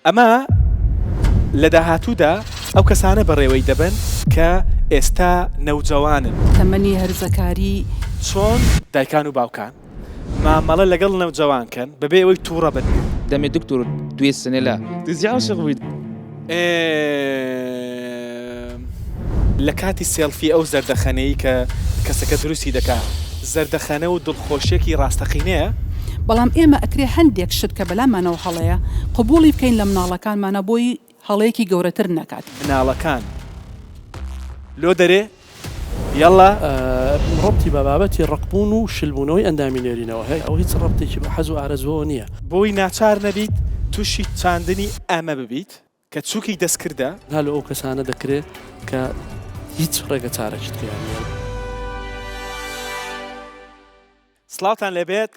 ئەمە لە داهاتوودا ئەو کەسانە بەڕێوەی دەبەن کە ئێستا نەوجەوانن. تەمەنی هەرزەکاری. چۆن دایکان و باوکان مامەڵە لەگەڵ نەوجەوان کەن بەبێ ئەوەی توڕە بن؟ دەمێ دکتۆر دوێ سنێلا دزی عاشق بوویت. لە کاتی سێڵفی ئەو زەردەخەنەی کە کەسەکە دروستی دەکا زەردەخەنە و دڵخۆشیەکی ڕاستەقینەیە؟ بەڵام ئێمە ئەکرێ هەندێک شت کە بەلامانەوە هەڵەیە قبوڵی بکەین لە مناڵەکانمانا بۆی هەڵەیەکی گەورەتر نەکات. مناڵەکان لۆ دەرێ یەڵا. ڕەبتی بە بابەتی ڕەقبوون و شلبوونەوەی ئەندامی نێرینەوە هەیە، ئەوە هیچ ڕەبتێکی بە حەز و ئارەزووەوە نییە. بۆی ناچار نەبیت توشی چاندنی ئەمە ببیت کە چوکی دەستکردە. تەنها لۆ ئەو کەسانە دەکرێت کە هیچ ڕێگە چارەکی تریان نییە. سڵاوتان لێبێت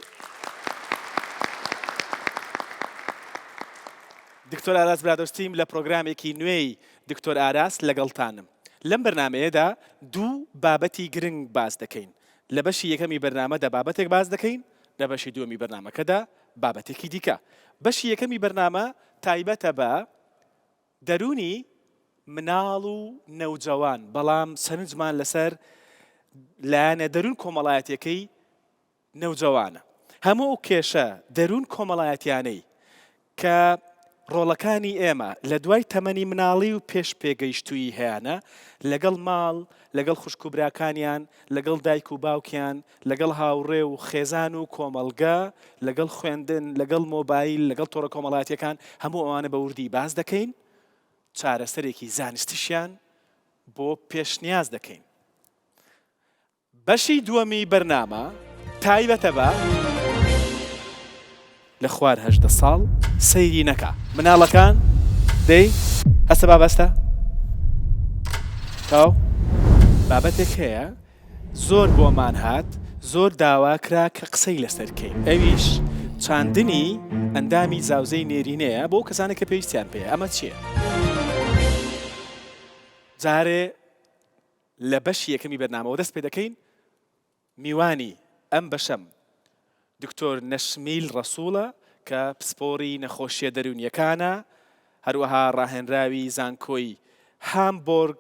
دکتۆر ئاراس برادۆستیم لە پرۆگرامێکی نوێی دکتۆر ئاراس لەگەڵتانم لەم بەرنمەیەدا دوو بابەتی گرنگ باس دەکەین لە بەشی یەکەمی بەرنامەدا بابەتێک باس دەکەین لە بەشی دووەمی بەرنمەکەدا بابەتێکی دیکە بەشی یەکەمی بەرنامە تایبەتە بە دەروونی مناڵ و نەوجەوان، بەڵام سەرنجمان لەسەر لایەنە دەروون کۆمەڵایەتیەکەی نەوجەوانە. هەموو ئەو کێشە دەروون کۆمەڵایەتیانەی کە ڕۆڵەکانی ئێمە لە دوای تەمەنی مناڵی و پێش پێگەیشتوویی هەیانە، لەگەڵ ماڵ، لەگەڵ خوشک و براکانیان، لەگەڵ دایک و باوکیان، لەگەڵ هاوڕێ و خێزان و کۆمەڵگە، لەگەڵ خوێندن، لەگەڵ مۆبایل، لەگەڵ تۆڕە کۆمەڵایەتییەکان، هەموو ئەوانە بە وردی باس دەکەین، چارەسەرێکی زانستیشیان بۆ پێشنیاز دەکەین. بەشی دووەمی بەرنامە تایبەتە بە. لە خوار 18 ساڵ سەیری نەکا. مناڵەکان دەی هەستە با بەستە تاو. بابەتێک هەیە زۆر بۆمان هات زۆر داوا کرا کە قسەی لەسەر کەین ئەویش چاندنی ئەندامی زاوزێی نێرینەیە بۆ ئەو کەسانەی کە پێویستیان پێیە ئەمە چییە؟ جارێ لە بەشی یەکەمی بەرنامەوە دەست پێ دەکەین میوانی ئەم بەشەم دکتۆر نەشمیل ڕەسوڵە کە پسپۆڕی نەخۆشیە دەروونیەکانە، هەروەها ڕاهێنراوی زانکۆی هامبۆرگ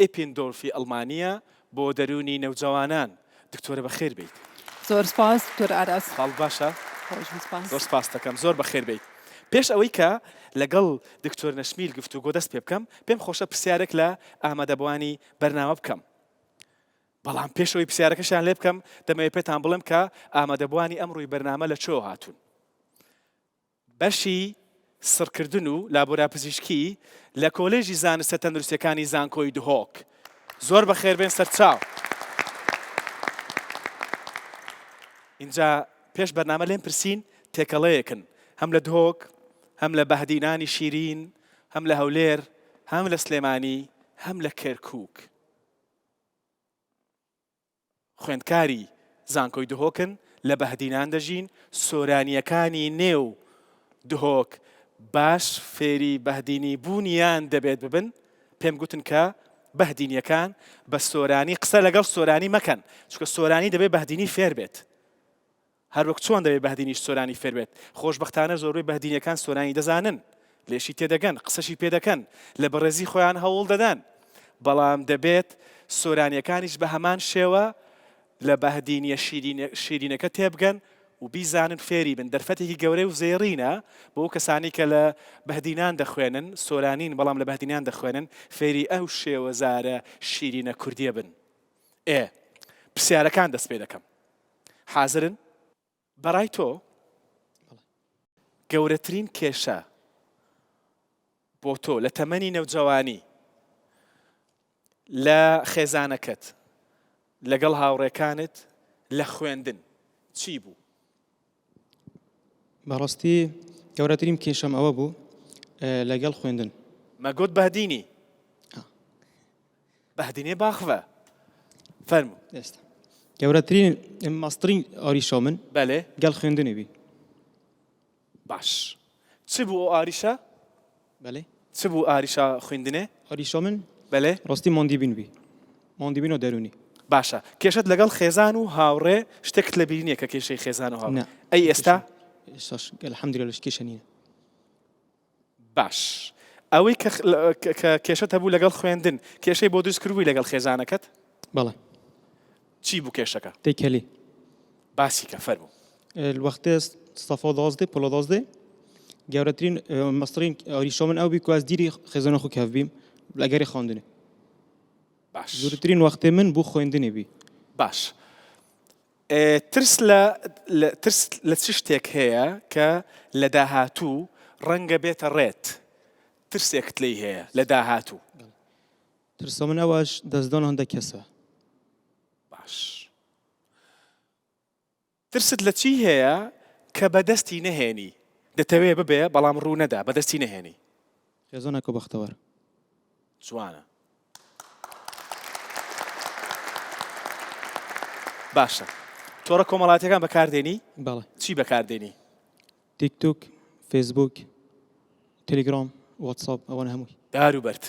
ئیپیندۆرفی ئەڵمانیە بۆ دەروونی نەوجەوانان. دکتۆرە بەخێر بێیت. زۆر سپاس دکتۆر ئاراس. حاڵت باشە؟ خۆشم سپاس. زۆر سپاست دەکەم. زۆر بەخێر بێیت. پێش ئەوەی کە لەگەڵ دکتۆر نەشمیل گفتوگۆ دەست پێ بکەم، پێم خۆشە پرسیارێک لە ئامادەبووانی بەرنامە بکەم. بەڵام پێش ئەوەی پرسیارەکەشیان لێ بکەم، دەمەوێت پێتان بڵێم کە ئامادەبووانی ئەمڕۆی بەرنامە لە کوێوە هاتوون. بەشی سڕکردن و لابۆراپزیشکی لە کۆلێژی زانستە تەندروستیەکانی زانکۆی دهۆک. زۆر بەخێربێن سەرچاو. ئینجا پێش بەرنامە لێم پرسین تێکەڵەیەکن هەم لە دهۆک، هەم لە بەهدینانی شیرین، هەم لە هەولێر، هەم لە سلێمانی، هەم لە کەرکووک. خوێندکاری زانکۆی دهۆکن، لە بەهدینان دەژین، سۆرانییەکانی نێو دهۆک باش فێری بەهدینی بوونیان دەبێت ببن، پێم گوتن کە بەهدینییەکان بە سۆرانی قسە لەگەڵ سۆرانی مەکەن، چونکە سۆرانی دەبێت بەهدینی فێر بێت. هەروەک چۆن دەبێت بەهدینیش سۆرانی فێر بێت. خۆشبەختانە زۆربەی بەهدینیەکان سۆرانی دەزانن، لێشی تێدەگەن، قسەشی پێدەکەن، لە بەڕێزی خۆیان هەوڵ دەدەن. بەڵام دەبێت سۆرانیەکانیش بە هەمان شێوە لە بەهدینیە شیرینەکە تێبگەن و بیزانن فێری بن. دەرفەتێکی گەورەی و زێڕینە بۆ ئەو کەسانەی کە لە بەهدینان دەخوێنن، سۆرانین بەڵام لە بەهدینان دەخوێنن، فێری ئەو شێوەزارە شیرینە کوردیە بن. ئێ پرسیارەکان دەست پێ دەکەم. حازرن؟ بەڕای تۆ گەورەترین کێشە بۆ تۆ لە تەمەنی نەوجەوانی لە خێزانەکەت لەگەڵ هاوڕێکانت لە خوێندن چی بوو؟ بەڕاستی گەورەترین کێشەم ئەوە بوو لەگەڵ خوێندن. مەگۆت بەهدینی بەهدینێ باخڤە فەرموو. ئێستا گەورەترین مەسترین ئاریشا من بەلێ گەل خوێندنی بی. باش چ بوو ئەو ئاریشە؟ بەلێ چ بوو ئاریشا خویندنێ؟ ئاریشا من بەلێ ڕاستی ماندیبین بی ماندیبین و دەروونی. باشە کێشەت لەگەڵ خێزان و هاوڕێ شتێکت لە بیر نییە کە کێشەی خێزان و هاوڕێ نا ئەی ئێستا؟ ئێستاش الحمدللە کێشە نییە. باش ئەوەی کە کە کێشەت هەبوو لەگەڵ خوێندن کێشەی بۆ دروست کردبووی لەگەڵ خێزانەکەت؟ بەڵێ. چی بوو کێشەکە؟ تێکەلی. باسی کە فەرموو. وەختێ سەفا دازدێ پۆلە دازدێ گەورەترین مەسترین ئاریشا من ئەو بی کو ئەز دیری خێزانە خو کەف بیم لەگەری خواندنێ. باش. زۆرترین وەختێ من بۆ خوێندنێ بی. باش ترس لە ترس لە چ شتێک هەیە کە لە داهاتوو ڕەنگە بێتە ڕێت؟ ترسێکت لێی هەیە لە داهاتوو؟ ترسا من ئەوەش دەستدان هەندێک کەسە. باش ترست لە چی هەیە کە بەدەستی نەهێنی؟ دەتەوێ ببێ بەڵام ڕوو نەدا بەدەستی نەهێنی؟ خێزانەکە بەختەوەر. جوانە. باشە تۆڕە کۆمەڵاتیەکان بەکاردێنی؟ بەڵێ. چی بەکاردێنی؟ تیک تۆک، فەیسبوک، تەلیگرام، واتساپ ئەوانە هەمووی. دار و بەرد.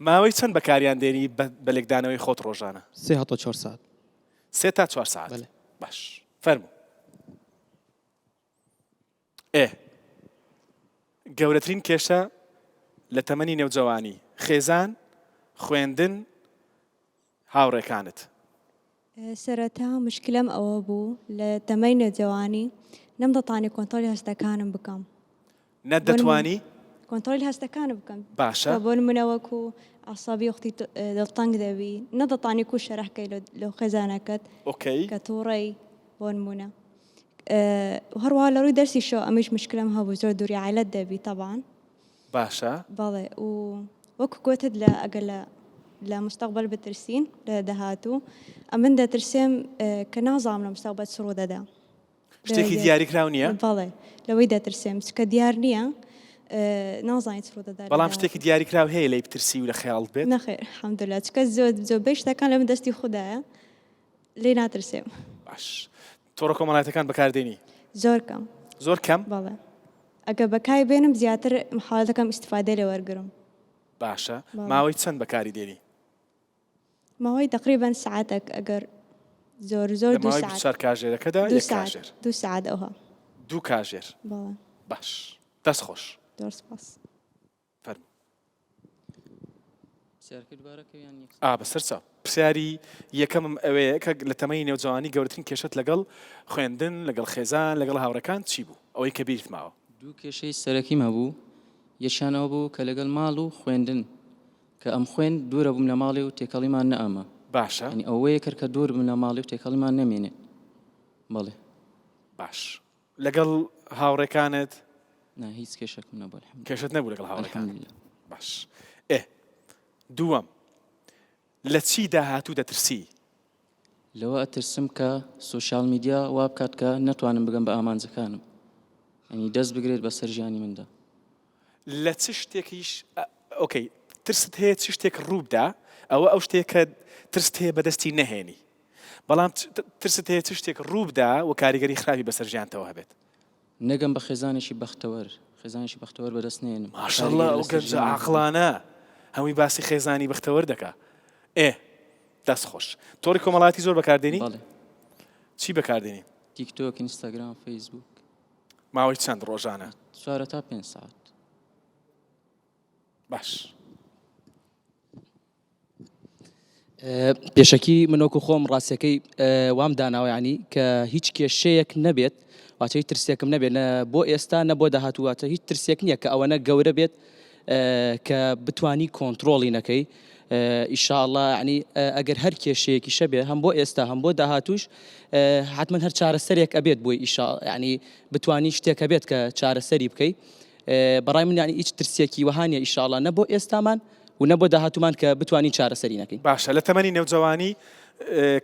ماوەی چەند بەکاریان دێنی بە لێکدانەوەی خۆت ڕۆژانە؟ سێ هەتا چوار سەعات. سێ تا چوار سەعات. بەلێ. باش فەرموو. ئێ گەورەترین کێشە لە تەمەنی نێوجەوانی، خێزان، خوێندن، هاوڕێکانت؟ سەرەتا مشکلەم ئەوە بوو لە تەمەی نێوجەوانی نەمدەتانی کۆنتۆلی هەستەکانم بکەم. نەت دەتوانی؟ کۆنتۆلی هەستەکانم بکەم. باشە. بۆ نمونە وەکو عەسەبی وەختی دڵتەنگ دەبی نەدەتانی کو شەرح کەی لۆ خێزانەکەت okay. کە توڕەی بۆ نمونە. هەروەها لە ڕووی دەرسیشەوە ئەمیش مشکلەم هەبوو زۆر دووری عایلەت دەبی تەبعەن. باشە. بەڵێ و وەکو گۆتت لە ئەگەر لە لە مستەقبەل بترسین لە داهاتوو ئەمن دەترسێم کە نازانم لە مستەقبەل چ ڕوو دەدا. شتێکی دیاریکراو نییە؟ بەڵێ لەوەی دەترسێم چکە دیار نییە نازانیت چ ڕوو دەدا. بەڵام شتێکی دیاریکراو هەیە لێی بترسی و لە خەیاڵت بێت؟ نەخێر الحمدللە چکە زۆر زۆربەی شتەکان لە من دەستی خودایە لێی ناترسێم. باش تۆڕە کۆمەڵایەتەکان بەکاردێنی؟ زۆر کەم. زۆر کەم؟ بەڵێ ئەگەر بەکاری بێنم زیاتر محاولە دەکەم ئیستیفادەی لێ وەرگرم. باشە ماوەی چەند بەکاری دێنی؟ ماوەی تەقریبەن سەعاتێک ئەگەر زۆر زۆر لە ماوەی 24 کاژێرەکەدا یەک کاژێر. دوو سەعات ئەوها. دوو کاژێر. بەڵێ. باش دەست خۆش. زۆر سپاس. فەرموو. پرسیارەکەی دووبارە کەوە یان یەکسەر؟ ئا بەسەر چاو. پرسیاری یەکەمم ئەوەیە کە لە تەمەنی نێوجەوانی گەورەترین کێشەت لەگەڵ خوێندن، لەگەڵ خێزان، لەگەڵ هاوڕێکان چی بوو؟ ئەوەی کە بیرت ماوە. دوو کێشەی سەرەکیم هەبوو، یەکیان ئەوە بوو کە لەگەڵ ماڵ و خوێندن کە ئەمخوێند دوورە بووم لە ماڵێ و تێکەڵیمان نەئەما. باشە. یانی ئەوەیە کرد کە دوور بم لە ماڵێ و تێکەڵیمان نەمێنێت. بەڵێ. باش. لەگەڵ هاوڕێکانت؟ نا هیچ کێشەکم نەبوو الحمدللە. کێشەت نەبوو لەگەڵ هاوڕێکانت؟ الحمدللە. باش. ئێ دووەم لە چی داهاتوو دەترسی؟ لەوە ئەترسم کە social media وا بکات کە نەتوانم بگەم بە ئامانجەکانم یانی دەست بگرێت بەسەر ژیانی مندا. لە چ شتێکیش okay ترست هەیە چ شتێک ڕووبدا ئەوە ئەو شتەیە کە ترست هەیە بەدەستی نەهێنی بەڵام ترست هەیە چ شتێک ڕووبدا و کاریگەری خراپی بەسەر ژیانتەوە هەبێت؟ نەگەم بە خێزانێکی بەختەوەر، خێزانێکی بەختەوەر بەدەست نەیەنم، ماشاءاللە کاریگەری ئەو لەسەر گەنجە ژیانم هەبێت. عاقڵانە هەمووی باسی خێزانی بەختەوەر دەکا ئێ دەست خۆش. تۆڕی کۆمەڵایەتی زۆر بەکاردێنی؟ بەڵێ. چی بەکاردێنی؟ تیک تۆک، ئینستاگرام، فەیسبووک. ماوەی چەند ڕۆژانە؟ چوار تا پێنج سەعات. باش. پێشەکی من وەکو خۆم ڕاستەکەی وام داناوە ینی کە هیچ کێشەیەک نەبێت واتە هیچ ترسێکم نەبێت نە بۆ ئێستا نە بۆ داهاتوواتە هیچ ترسێک نییە کە ئەوەنە گەورە بێت کە بتانی کۆنتترۆڵی نەکەی ئیشاءاللە ینی ئەگەر هەر کێشەیەکی شەبێ هەم بۆ ئێستا هەم بۆ داهاتوش حتمما هەر چارەسەرێک ئەبێت بۆی ئیشا ینی بتانی شتێک هەبێت کە چارەسەری بکەی بەڕای من یانی هیچ ترسێکی وەها نیە ئیشاڵا نە بۆ ئێستامان و نە بۆ داهاتوومان کە بتوانین چارەسەری نەکەین. باشە لە تەمەنی نەوجەوانی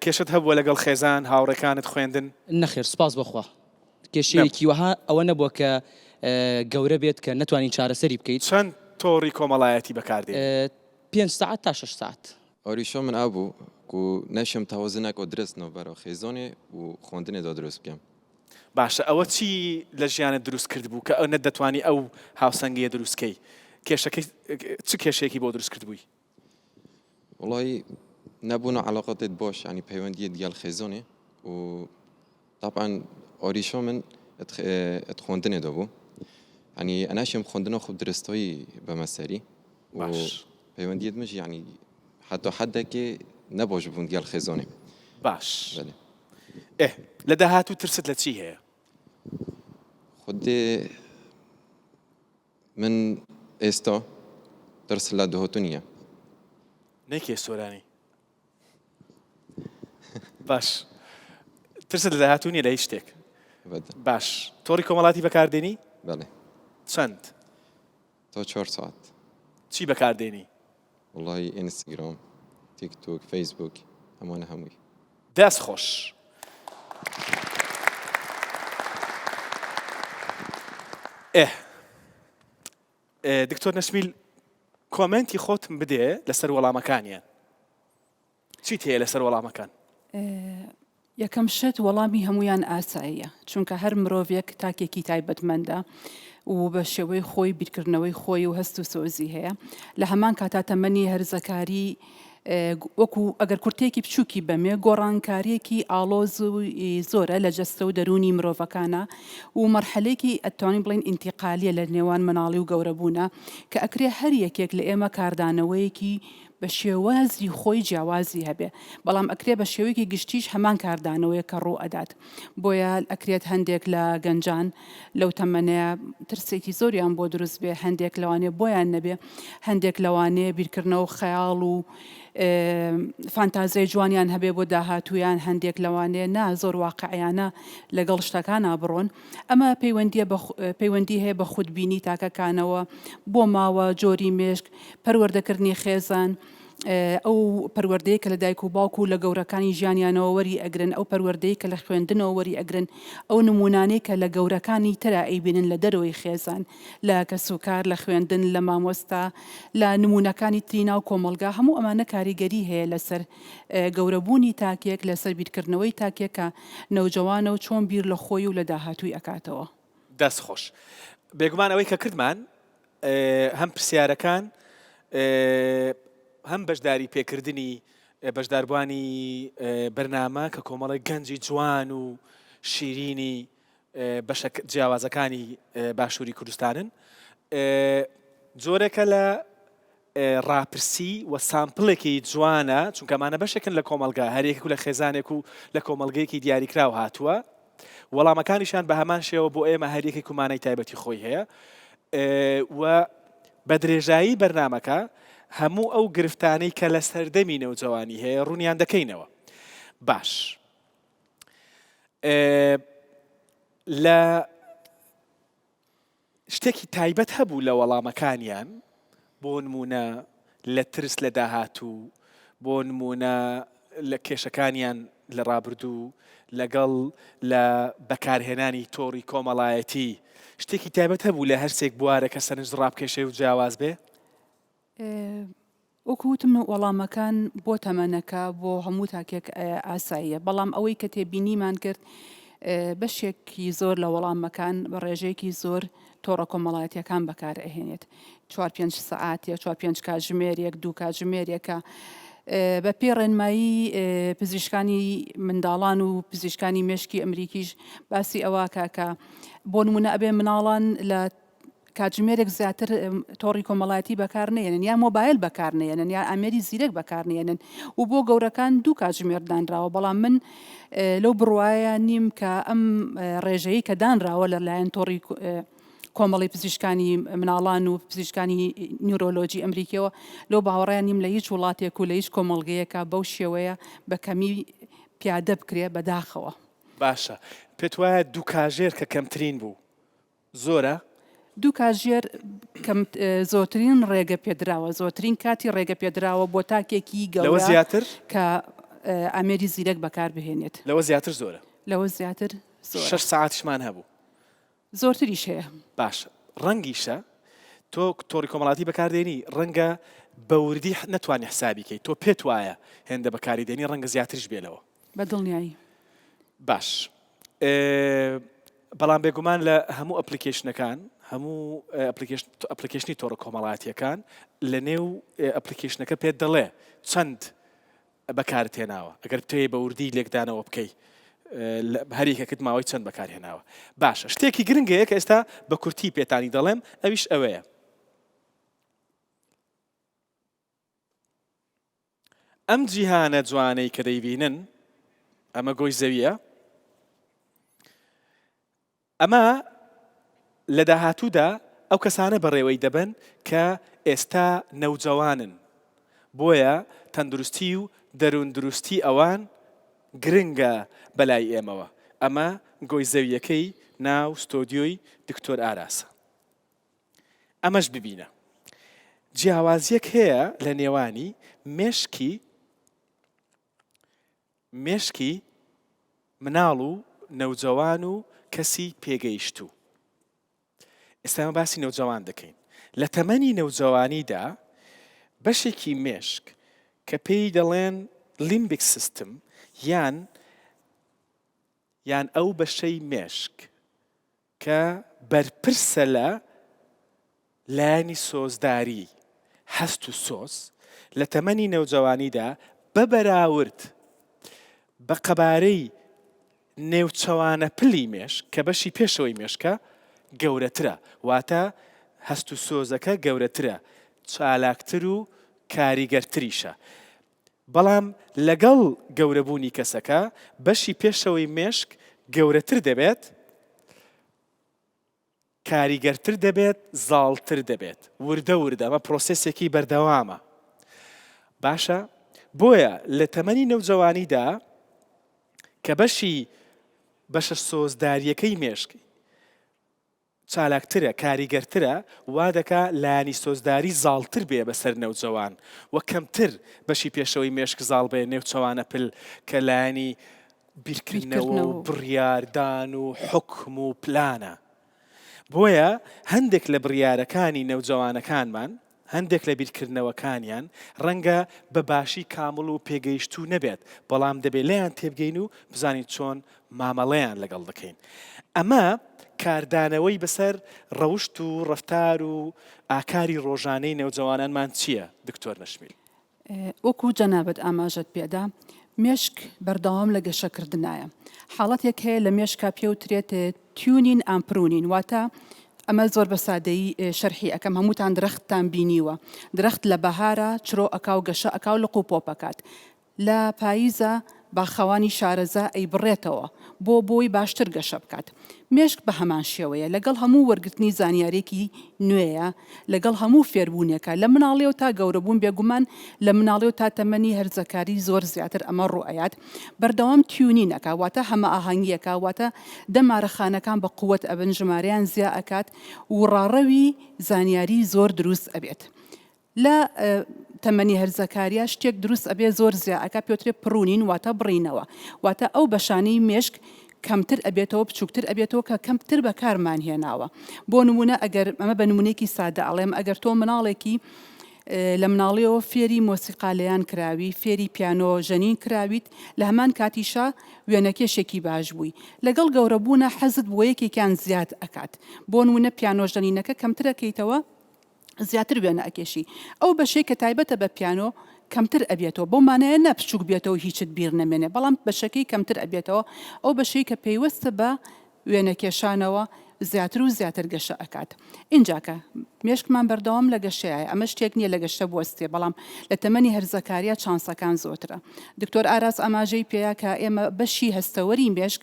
کێشەت هەبووە لەگەڵ خێزان، هاوڕێکانت، خوێندن؟ نەخێر سوپاس بۆ خوا کێشەیەکی وەها ئەوە نەبووە کە گەورە بێت کە نەتوانین چارەسەری بکەیت. چەند تۆڕی کۆمەڵایەتی بەکاردێنی؟ پێنج سەعات تا شەش سەعات. ئاریشا من ئەو بوو کو نەشم تەوازنەک درست ناوبەرا خێزانێ و خوێندنێ دا دروست بکەم. باشە ئەوە چی لە ژیانت دروست کردبوو کە نەتدەتوانی ئەو هاوسەنگیە دروست کەی؟ کێشەکەی چ کێشەیەکی بۆ دروست کردبووی؟ وەڵایی نەبوونا عەلاقاتێت باش یانی پەیوەندیت گەل خێزانێ و تەبعەن ئاریشا من ات خوێندنێ دا بوو. یعنی ئەناشم خوێندنەوە خۆ درستایی بەمە سەری و باش. پەیوەندیت مژ یعنی حتا حدێکی نەباش بوون گەل خێزانێ. باش. بەلێ. ئێ لە داهاتوو ترست لە چی هەیە؟ خودێ من ئێستا ترس لە داهاتوو نییە. نەیکەیە سۆرانی. باش ترست لە داهاتوو نییە لە هیچ شتێک؟ باش تۆڕی کۆمەڵاتی بەکاردێنی؟ بەڵێ. چەند؟ تا چوار ساعت. چی بەکاردێنی؟ وەڵایی ئینستاگرام، تیک تۆک، فەیسبوک ئەمانە هەمووی. دەست خۆش. ئێه دکتۆر نەشمیل کۆمێنتی خۆتم بدێ لەسەر وەڵامەکانیان. چیت هەیە لەسەر وەڵامەکان؟ یەکەم شت وەڵامی هەموویان ئاساییە، چونکە هەر مرۆڤێک تاکێکی تایبەتمەندە و بە شێوەی خۆی بیرکردنەوەی خۆی و هەست و سۆزی هەیە، لە هەمان کاتا تەمەنی هەرزەکاری وەکو ئەگەر کورتەیەکی بچووکی بەمێ گۆڕانکارییەکی ئاڵۆز و زۆرە لە جەستە و دەروونی مرۆڤەکانە و مەرحەلەیەکی ئەتوانین بڵێین ئینتیقالیە لە نێوان مناڵی و گەورەبوونە کە ئەکرێ هەر یەکێک لە ئێمە کاردانەوەیەکی بە شێوازی خۆی جیاوازی هەبێ بەڵام ئەکرێ بە شێوەیەکی گشتیش هەمان کاردانەوەیە کە ڕوو ئەدات بۆیە ئەکرێت هەندێک لە گەنجان لەو تەمەنەیە ترسێکی زۆریان بۆ دروست بێ هەندێک لەوانەیە بۆیان نەبێ هەندێک لەوانەیە بیرکردنەوە و خەیاڵ و فانتازیای جوانیان هەبێ بۆ داهاتوویان هەندێک لەوانەیە نا زۆر واقعیانە لەگەڵ شتەکانا بڕۆن ئەمە پەیوەندیە بە پەیوەندی هەیە بە خودبینی تاکەکانەوە بۆ ماوە جۆری مێشک پەروەردەکردنی خێزان، ئەو پەروەردەیە کە لە دایک و باوک و لە گەورەکانی ژیانیانەوە وەری ئەگرن، ئەو پەروەردەی کە لە خوێندنەوە وەری ئەگرن، ئەو نموونانەی کە لە گەورەکانی ترا ئەیبینن لە دەرەوەی خێزان، لە کەسوکار، لە خوێندن، لە مامۆستا، لە نموونەکانی تری ناو کۆمەڵگا، هەموو ئەمانە کاریگەری هەیە لەسەر گەورەبوونی تاکێک، لەسەر بیرکردنەوەی تاکێک کە نەوجەوانە و چۆن بیر لە خۆی و لە داهاتووی ئەکاتەوە. دەست خۆش. بێگومان ئەوەی کە کردمان هەم پرسیارەکان هەم بەشداری پێکردنی بەشداربووانی بەرنامە کە کۆمەڵێک گەنجی جوان و شیرینی بەشە جیاوازەکانی باشووری کوردستانن جۆرێکە لە ڕاپرسی و sample ێکی جوانە چونکە ئەمانە بەشێکن لە کۆمەڵگا هەر یەکێک و لە خێزانێک و لە کۆمەڵگەیەکی دیاریکراو هاتووە وەڵامەکانیشیان بە هەمان شێوە بۆ ئێمە هەر یەکێک و مانای تایبەتی خۆی هەیە و بە درێژایی بەرنامەکە هەموو ئەو گرفتانەی کە لە سەردەمی نەوجەوانی هەیە ڕوونیان دەکەینەوە باش لە شتێکی تایبەت هەبوو لە وەڵامەکانیان، بۆ نموونە لە ترس لە داهاتوو، بۆ نموونە لە کێشەکانیان لە ڕابردوو لەگەڵ لە بەکارهێنانی تۆڕی کۆمەڵایەتی، شتێکی تایبەت هەبوو لە هەرسێک بوارەکە سەرنج ڕابکێشێ و جیاواز بێ؟ وەکو وتم وەڵامەکان بۆ تەمەنەکە بۆ هەموو تاکێک ئاساییە، بەڵام ئەوەی کە تێبینیمان کرد بەشێکی زۆر لە وەڵامەکان بە ڕێژەیەکی زۆر تۆڕە کۆمەڵایەتیەکان بەکار ئەهێنێت چوار پێنج سەعاتێک چوار پێنج کاتژمێرێک دوو کاتژمێرێکە بە پێی ڕێنمایی پزیشکانی منداڵان و پزیشکانی مێشکی ئەمریکیش باسی ئەوە کە بۆ نمونە ئەبێ مناڵان لە کاتژمێرێک زیاتر تۆڕی کۆمەڵایەتی بەکار نەیەنن یا مۆبایل بەکار نەیەنن یا ئامێری زیرەک بەکار نەیەنن و بۆ گەورەکان دوو کاتژمێر دانراوە بەڵام من لەو بڕوایە نیم کە ئەم ڕێژەیە کە دانراوە لەلایەن تۆڕی کۆمەڵی پزیشکانی مناڵان و پزیشکانی نیورۆلۆجی ئەمریکیەوە لەو باوەڕیان نیم لە هیچ وڵاتێک و لە هیچ کۆمەڵگەیەکە بەو شێوەیە بە کەمی پیادە بکرێ بەداخەوە. باشە پێت وایە دوو کاژێر کە کەمترین بوو زۆرە؟ دوو کاژێر کەم زۆرترین ڕێگە پێدراوە زۆرترین کاتی ڕێگە پێدراوە بۆ تاکێکی لەوە گەورە زیاتر؟ کە ئامێری زیرەک بەکار بهێنێت. لەوە زیاتر زۆرە. لەوە زیاتر زۆرە. شەش سەعاتیشمان هەبوو. زۆرتریش هەیە. باشە ڕەنگیشە تۆ تۆڕی کۆمەڵاتی بەکار دێنی ڕەنگە بە وردی نەتوانی حسابی کەی تۆ پێت وایە هێندە بەکاری دێنی ڕەنگە زیاتریش بێ لەوە. بە دڵنیایی. باش بەڵام بێگومان لە هەموو application ەکان هەموو application ی تۆڕە کۆمەڵایەتیەکان لە نێو application ەکە پێت دەڵێ چەند بەکارت هێناوە ئەگەر بتەوێ بە وردی لێکدانەوە بکەی. هەریەکەکت ماوەی چەند بەکارهێناوە باشە شتێکی گرنگ هەیە کە ئێستا بە کورتی پێتانی دەڵێم ئەویش ئەوەیە ئەم جیهانە جوانەی کە دەیبینن ئەمە گۆی زەویە ئەمە لە داهاتوودا ئەو کەسانە بەڕێوەی دەبەن کە ئێستا نەوجەوانن، بۆیە تەندروستی و دەرووندروستی ئەوان گرنگە بەلای ئێمەوە. ئەمە گۆی زەوییەکەی ناو ستۆدیۆی دکتۆر ئاراسە. ئەمەش ببینە. جیاوازییەک هەیە لە نێوانی مێشکی مێشکی مناڵ و نەوجەوان و کەسی پێگەیشتوو. ئێستا ئێمە باسی نەوجەوان دەکەین. لە تەمەنی نەوجەوانیدا بەشێکی مێشک کە پێی دەڵێن limbic system یان یان ئەو بەشەی مێشک کە بەرپرسە لە لایەنی سۆزداری، هەست و سۆز، لە تەمەنی نەوجەوانیدا بە بەراورد بە قەبارەی نێوچەوانە پلی مێشک کە بەشی پێشەوەی مێشکە گەورەترە، واتە هەست و سۆزەکە گەورەترە، چالاکتر و کاریگەرتریشە. بەڵام لەگەڵ گەورەبوونی کەسەکە بەشی پێشەوەی مێشک گەورەتر دەبێت، کاریگەرتر دەبێت، زاڵتر دەبێت، وردە وردە، ئەمە پرۆسێسێکی بەردەوامە. باشە بۆیە لە تەمەنی نەوجەوانیدا کە بەشی بەشە سۆزداریەکەی مێشک چالاکترە، کاریگەرترە، وا دەکا لایەنی سۆزداری زاڵتر بێ بەسەر نەوجەوان و کەمتر بەشی پێشەوەی مێشک زاڵ بێ نێوچەوانە پل کە لایەنی بیرکردنەوە و بڕیاردان و حوکم و پلانە. بۆیە هەندێک لە بڕیارەکانی نەوجەوانەکانمان، هەندێک لە بیرکردنەوەکانیان ڕەنگە بە باشی کامڵ و پێگەیشتوو نەبێت، بەڵام دەبێ لێیان تێبگەین و بزانین چۆن مامەڵەیان لەگەڵ دەکەین. ئەمە کاردانەوەی بەسەر ڕەوشت و ڕەفتار و ئاکاری ڕۆژانەی نەوجەوانانمان چییە دکتۆر نەشمیل؟ وەکو جەنابت ئاماژەت پێدا مێشک بەردەوام لە گەشەکردنایە. حاڵەتێک هەیە لە مێشکا پێوترێت tuning and pruning واتە ئەمە زۆر بە سادەیی شەرحی ئەکەم هەمووتان درەختتان بینیوە درەخت لە بەهارا چرۆ ئەکا و گەشە ئەکا و لق و پۆپ ئەکات لە پاییزا باخەوانی شارەزا ئەیبڕێتەوە بۆ بۆی باشتر گەشە بکات. مێشک بە هەمان شێوەیە لەگەڵ هەموو وەرگرتنی زانیارێکی نوێیە، لەگەڵ هەموو فێربوونێکە لە مناڵیەوە تا گەورەبوون بێگومان لە مناڵیەوە تا تەمەنی هەرزەکاری زۆر زیاتر ئەمە ڕووئەیات بەردەوام tuning ئەکا واتە هەمەئاهەنگیەکا واتە دەمارەخانەکان بە قوەت ئەبن ژمارەیان زیا ئەکات و ڕاڕەوی زانیاری زۆر دروست ئەبێت. لە تەمەنی هەرزەکاریا شتێک دروست ئەبێ زۆر زیا ئەکا پێوترێ pruning واتە بڕینەوە واتە ئەو بەشانەی مێشک کەمتر ئەبێتەوە بچوکتر ئەبێتەوە کە کەمتر بەکارمان هێناوە بۆ نمونە ئەگەر ئەمە بە نمونەیەکی سادە ئەڵێم ئەگەر تۆ مناڵێکی لە مناڵیەوە فێری مۆسیقا لێیان کراوی فێری پیانۆ ژەنین کراویت لە هەمان کاتیشا وێنەکێشێکی باش بووی لەگەڵ گەورەبوونە حەزت بۆ یەکێکیان زیاد ئەکات بۆ نمونە پیانۆ ژەنینەکە کەمتر ئەکەیتەوە زیاتر وێنە ئەکێشی ئەو بەشەی کە تایبەتە بە پیانۆ کەمتر ئەبێتەوە بەو مانایە نا بچوک بێتەوە هیچت بیر نەمێنێ بەڵام بەشەکەی کەمتر ئەبێتەوە ئەو بەشەی کە پەیوەستە بە وێنەکێشانەوە زیاتر و زیاتر گەشە ئەکات ئینجاکە مێشکمان بەردەوام لە گەشەیە ئەمە شتێک نییە لە گەشە بوەستێ بەڵام لە تەمەنی هەرزەکاریە چانسەکان زۆرترە دکتۆر ئاراس ئاماژەی پێیا کە ئێمە بەشی هەستەوەری مێشک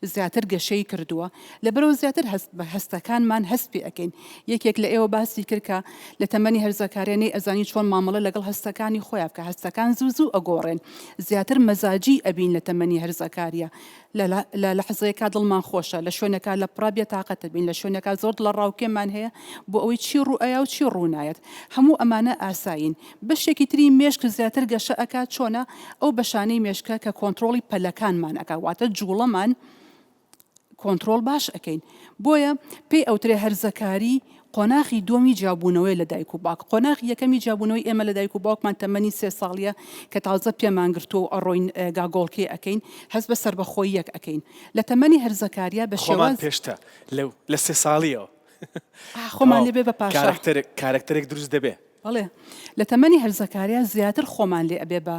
زیاتر گەشەی کردووە لەبەرئەوە زیاتر هەست بە هەستەکانمان هەست پێ ئەکەین یەکێک لە ئێوە باسی کرد کە لە تەمەنی هەرزەکاریە نەی ئەزانی چۆن مامەڵە لەگەڵ هەستەکانی خۆیا بکا هەستەکان زوو زوو ئەگۆڕێن زیاتر مەزاجی ئەبین لە تەمەنی هەرزەکاریە لە لە لەحزەیەکا دڵمان خۆشە لە شوێنێکا لە پڕا بێتاقەت ئەبین لە شوێنێکا زۆر دڵەڕاوکێمان هەیە بۆ ئەوەی چی ڕوو ئەیا و چی ڕوو نایەت هەموو ئەمانە ئاسایین بەشێکی تری مێشک زیاتر گەشە ئەکات چۆنە؟ ئەو بەشانەی مێشکە کە کۆنتڕۆڵی پەلەکانمان ئەکات واتە جوڵەمان کۆنتڕۆڵ باش ئەکەین بۆیە پێی ئەوترێ هەرزەکاری قۆناغی دووەمی جیابوونەوەی لە دایک و باوک قۆناغی یەکەمی جیابوونەوەی ئێمە لە دایک و باوکمان تەمەنی سێ ساڵیە کە تازە پێمان گرتووە و ئەڕۆین گاگۆڵکێ ئەکەین هەست بە سەربەخۆییەک ئەکەین لە تەمەنی هەرزەکاریە بە خۆمان شێواز پێشتە لەو لە سێ ساڵیەوە خۆمان لێ بێ بە پاشا کارەکتەرێک کارەکتەرێک دروست دەبێ. بەڵێ لە تەمەنی هەرزەکاریا زیاتر خۆمان لێ ئەبێ بە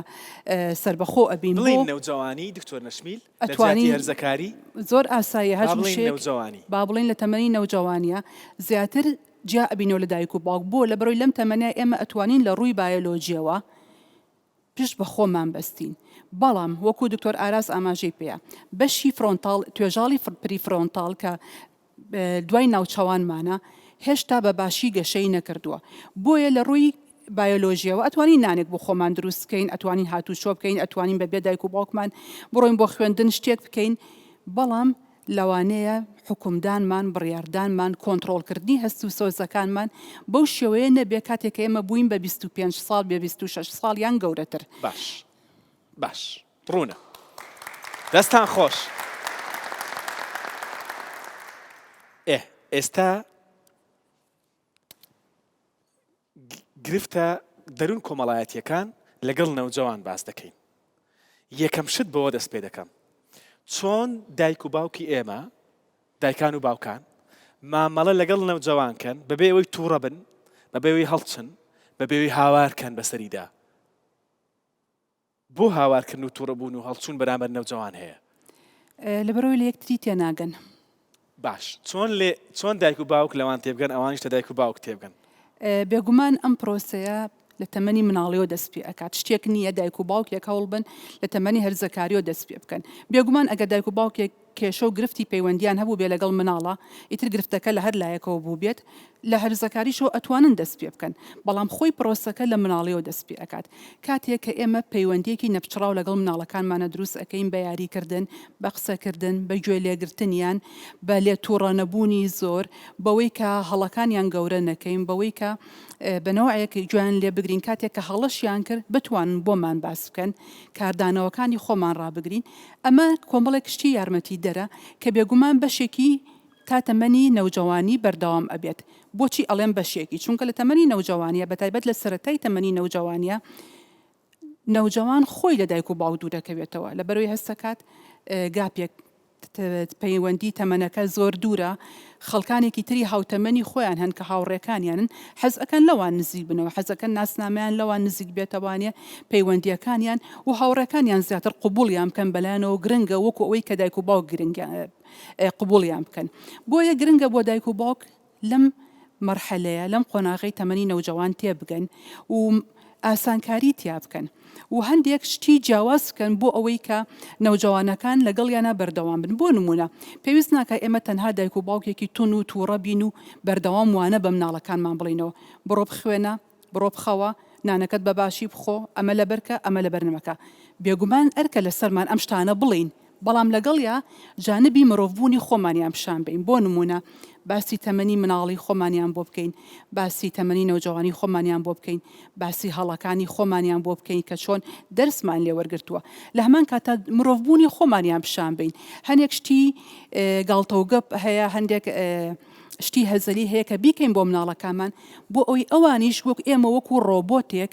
سەربەخۆ ئەبین بۆ. بڵێین نەوجەوانی دکتۆر نەشمیل لە جیاتی ئەتوانین هەرزەکاری؟ زۆر ئاساییە هەر با بڵێین وشەیەک نەوجەوانی. با بڵێین لە تەمەنی نەوجەوانیا زیاتر جیا ئەبینەوە لە دایک و باوک بۆ لەبەرئەوەی لەم تەمەنە ئێمە ئەتوانین لە ڕووی بایۆلۆجیەوە پشت بە خۆمان بەستین بەڵام وەکو دکتۆر ئاراس ئاماژەی پێیا بەشی frontal توێژاڵی prefrontal کە دوای ناوچەوانمانە هێشتا بە باشی گەشەی نەکردووە بۆیە لە ڕووی بایۆلۆژیەوە ئەتوانین نانێک بۆ خۆمان دروست بکەین ئەتوانین هاتوچۆ بکەین ئەتوانین بە بێ دایک و باوکمان بڕۆین بۆ خوێندن شتێک بکەین بەڵام لەوانەیە حوکمدانمان، بڕیاردانمان، کۆنتڕۆڵکردنی هەست و سۆزەکانمان بەو شێوەیە نەبێ کاتێک کە ئێمە بووین بە 25 ساڵ، بە 26 ساڵ یان گەورەتر. باش باش ڕوونە دەستان خۆش. ئێ ئێستا گرفتە دەروون کۆمەڵایەتیەکان لەگەڵ نەوجەوان باس دەکەین یەکەم شت بەوە دەست پێ دەکەم چۆن دایک و باوکی ئێمە دایکان و باوکان مامەڵە لەگەڵ نەوجەوان کەن بەبێ ئەوەی تووڕە بن بەبێ ئەوەی هەڵچن بەبێ ئەوەی هاوار کەن بەسەریدا بۆ هاوارکردن و توڕەبوون و هەڵچوون بەرامبەر نەوجەوان هەیە؟ لەبەرئەوەی لە یەکتری تێناگەن. باش چۆن لێ چۆن دایک و باوک لەوان تێبگەن ئەوانیش لە دایک و باوک تێبگەن؟ بێگومان ئەم پرۆسەیە لە تەمەنی مناڵیەوە دەست پێ ئەکات شتێک نییە دایک و باوکێک هەوڵبەن لە تەمەنی هەرزەکاریەوە دەست پێ بکەن بێگومان ئەگەر دایک و باوکێک کێشە و گرفتی پەیوەندیان هەبووبێ لەگەڵ مناڵا، ئیتر گرفتەکە لە هەر لایەکەوە بووبێت، لە هەرزەکاریشەوە ئەتوانن دەست پێ بکەن، بەڵام خۆی پرۆسەکە لە مناڵیەوە دەست پێ ئەکات. کاتێک کە ئێمە پەیوەندیەکی نەپچڕاو لەگەڵ مناڵەکانمانا دروست ئەکەین بە یاری کردن، بە قسە کردن، بە گوێ لێگرتنیان، بە لێ توڕە نەبوونی زۆر، بەوەی کە هەڵەکانیان گەورە نەکەین، بەوەی کە بە نەوعێک گوێیان لێ بگرین کاتێک کە هەڵەشیان کرد بتوانن بۆمان باس بکەن، کاردانەوەکانی خۆمان ڕابگرین، ئەمە کۆمەڵێک شتی یارمەتیدەرە کە بێگومان بەشێکی تا تەمەنی نەوجەوانی بەردەوام ئەبێت. بۆچی ئەڵێم بەشێکی؟ چونکە لە تەمەنی نەوجەوانیە بەتایبەت لە سەرەتای تەمەنی نەوجەوانیە نەوجەوان خۆی لە دایک و باوک دوورەکەوێتەوە لەبەرئەوەی هەستەکات گاپێک پەیوەندی تەمەنەکە زۆر دوورە، خەڵکانێکی تری هاوتەمەنی خۆیان هەن کە هاوڕێکانیانن، حەز ئەکەن لەوان نزیک بنەوە، حەز ئەکەن ناسنامەیان لەوان نزیک بێتەوانێ، پەیوەندییەکانیان و هاوڕێکانیان زیاتر قبوڵیان بکەن، بەلایانەوە گرنگە وەکو ئەوەی کە دایک و باوک گرنگیان قبوڵیان بکەن. بۆیە گرنگە بۆ دایک و باوک لەم مەرحەلەیە، لەم قۆناغەی تەمەنی نەوجەوان تێبگەن و ئاسانکاری تیا بکەن و هەندێک شتی جیاواز بکەن بۆ ئەوەی کە نەوجەوانەکان لەگەڵیانا بەردەوام بن. بۆ نموونە پێویست ناکا ئێمە تەنها دایک و باوکێکی توند و تووڕە بین و بەردەوام وانە بە مناڵەکانمان بڵێینەوە، بڕۆ بخوێنە، بڕۆ بخەوە، نانەکەت بە باشی بخۆ، ئەمە لەبەرکە، ئەمە لەبەر مەکە. بێگومان ئەرکە لەسەرمان ئەم شتانە بڵێین، بەڵام لەگەڵیا جانبی مرۆڤبوونی خۆمانیان پیشان بەین، بۆ نموونە باسی تەمەنی مناڵی خۆمانیان بۆ بکەین، باسی تەمەنی نەوجەوانی خۆمانیان بۆ بکەین، باسی هەڵەکانی خۆمانیان بۆ بکەین کە چۆن دەرسمان لێ وەرگرتووە. لە هەمان کاتدا مرۆڤبوونی خۆمانیان پیشان بەین. هەنێک شتی گاڵتەوگەپ هەیە، هەندێک شتی هەزەلی هەیە کە بیکەین بۆ مناڵەکانمان بۆ ئەوەی ئەوانیش وەک ئێمە وەکو ڕۆبۆتێک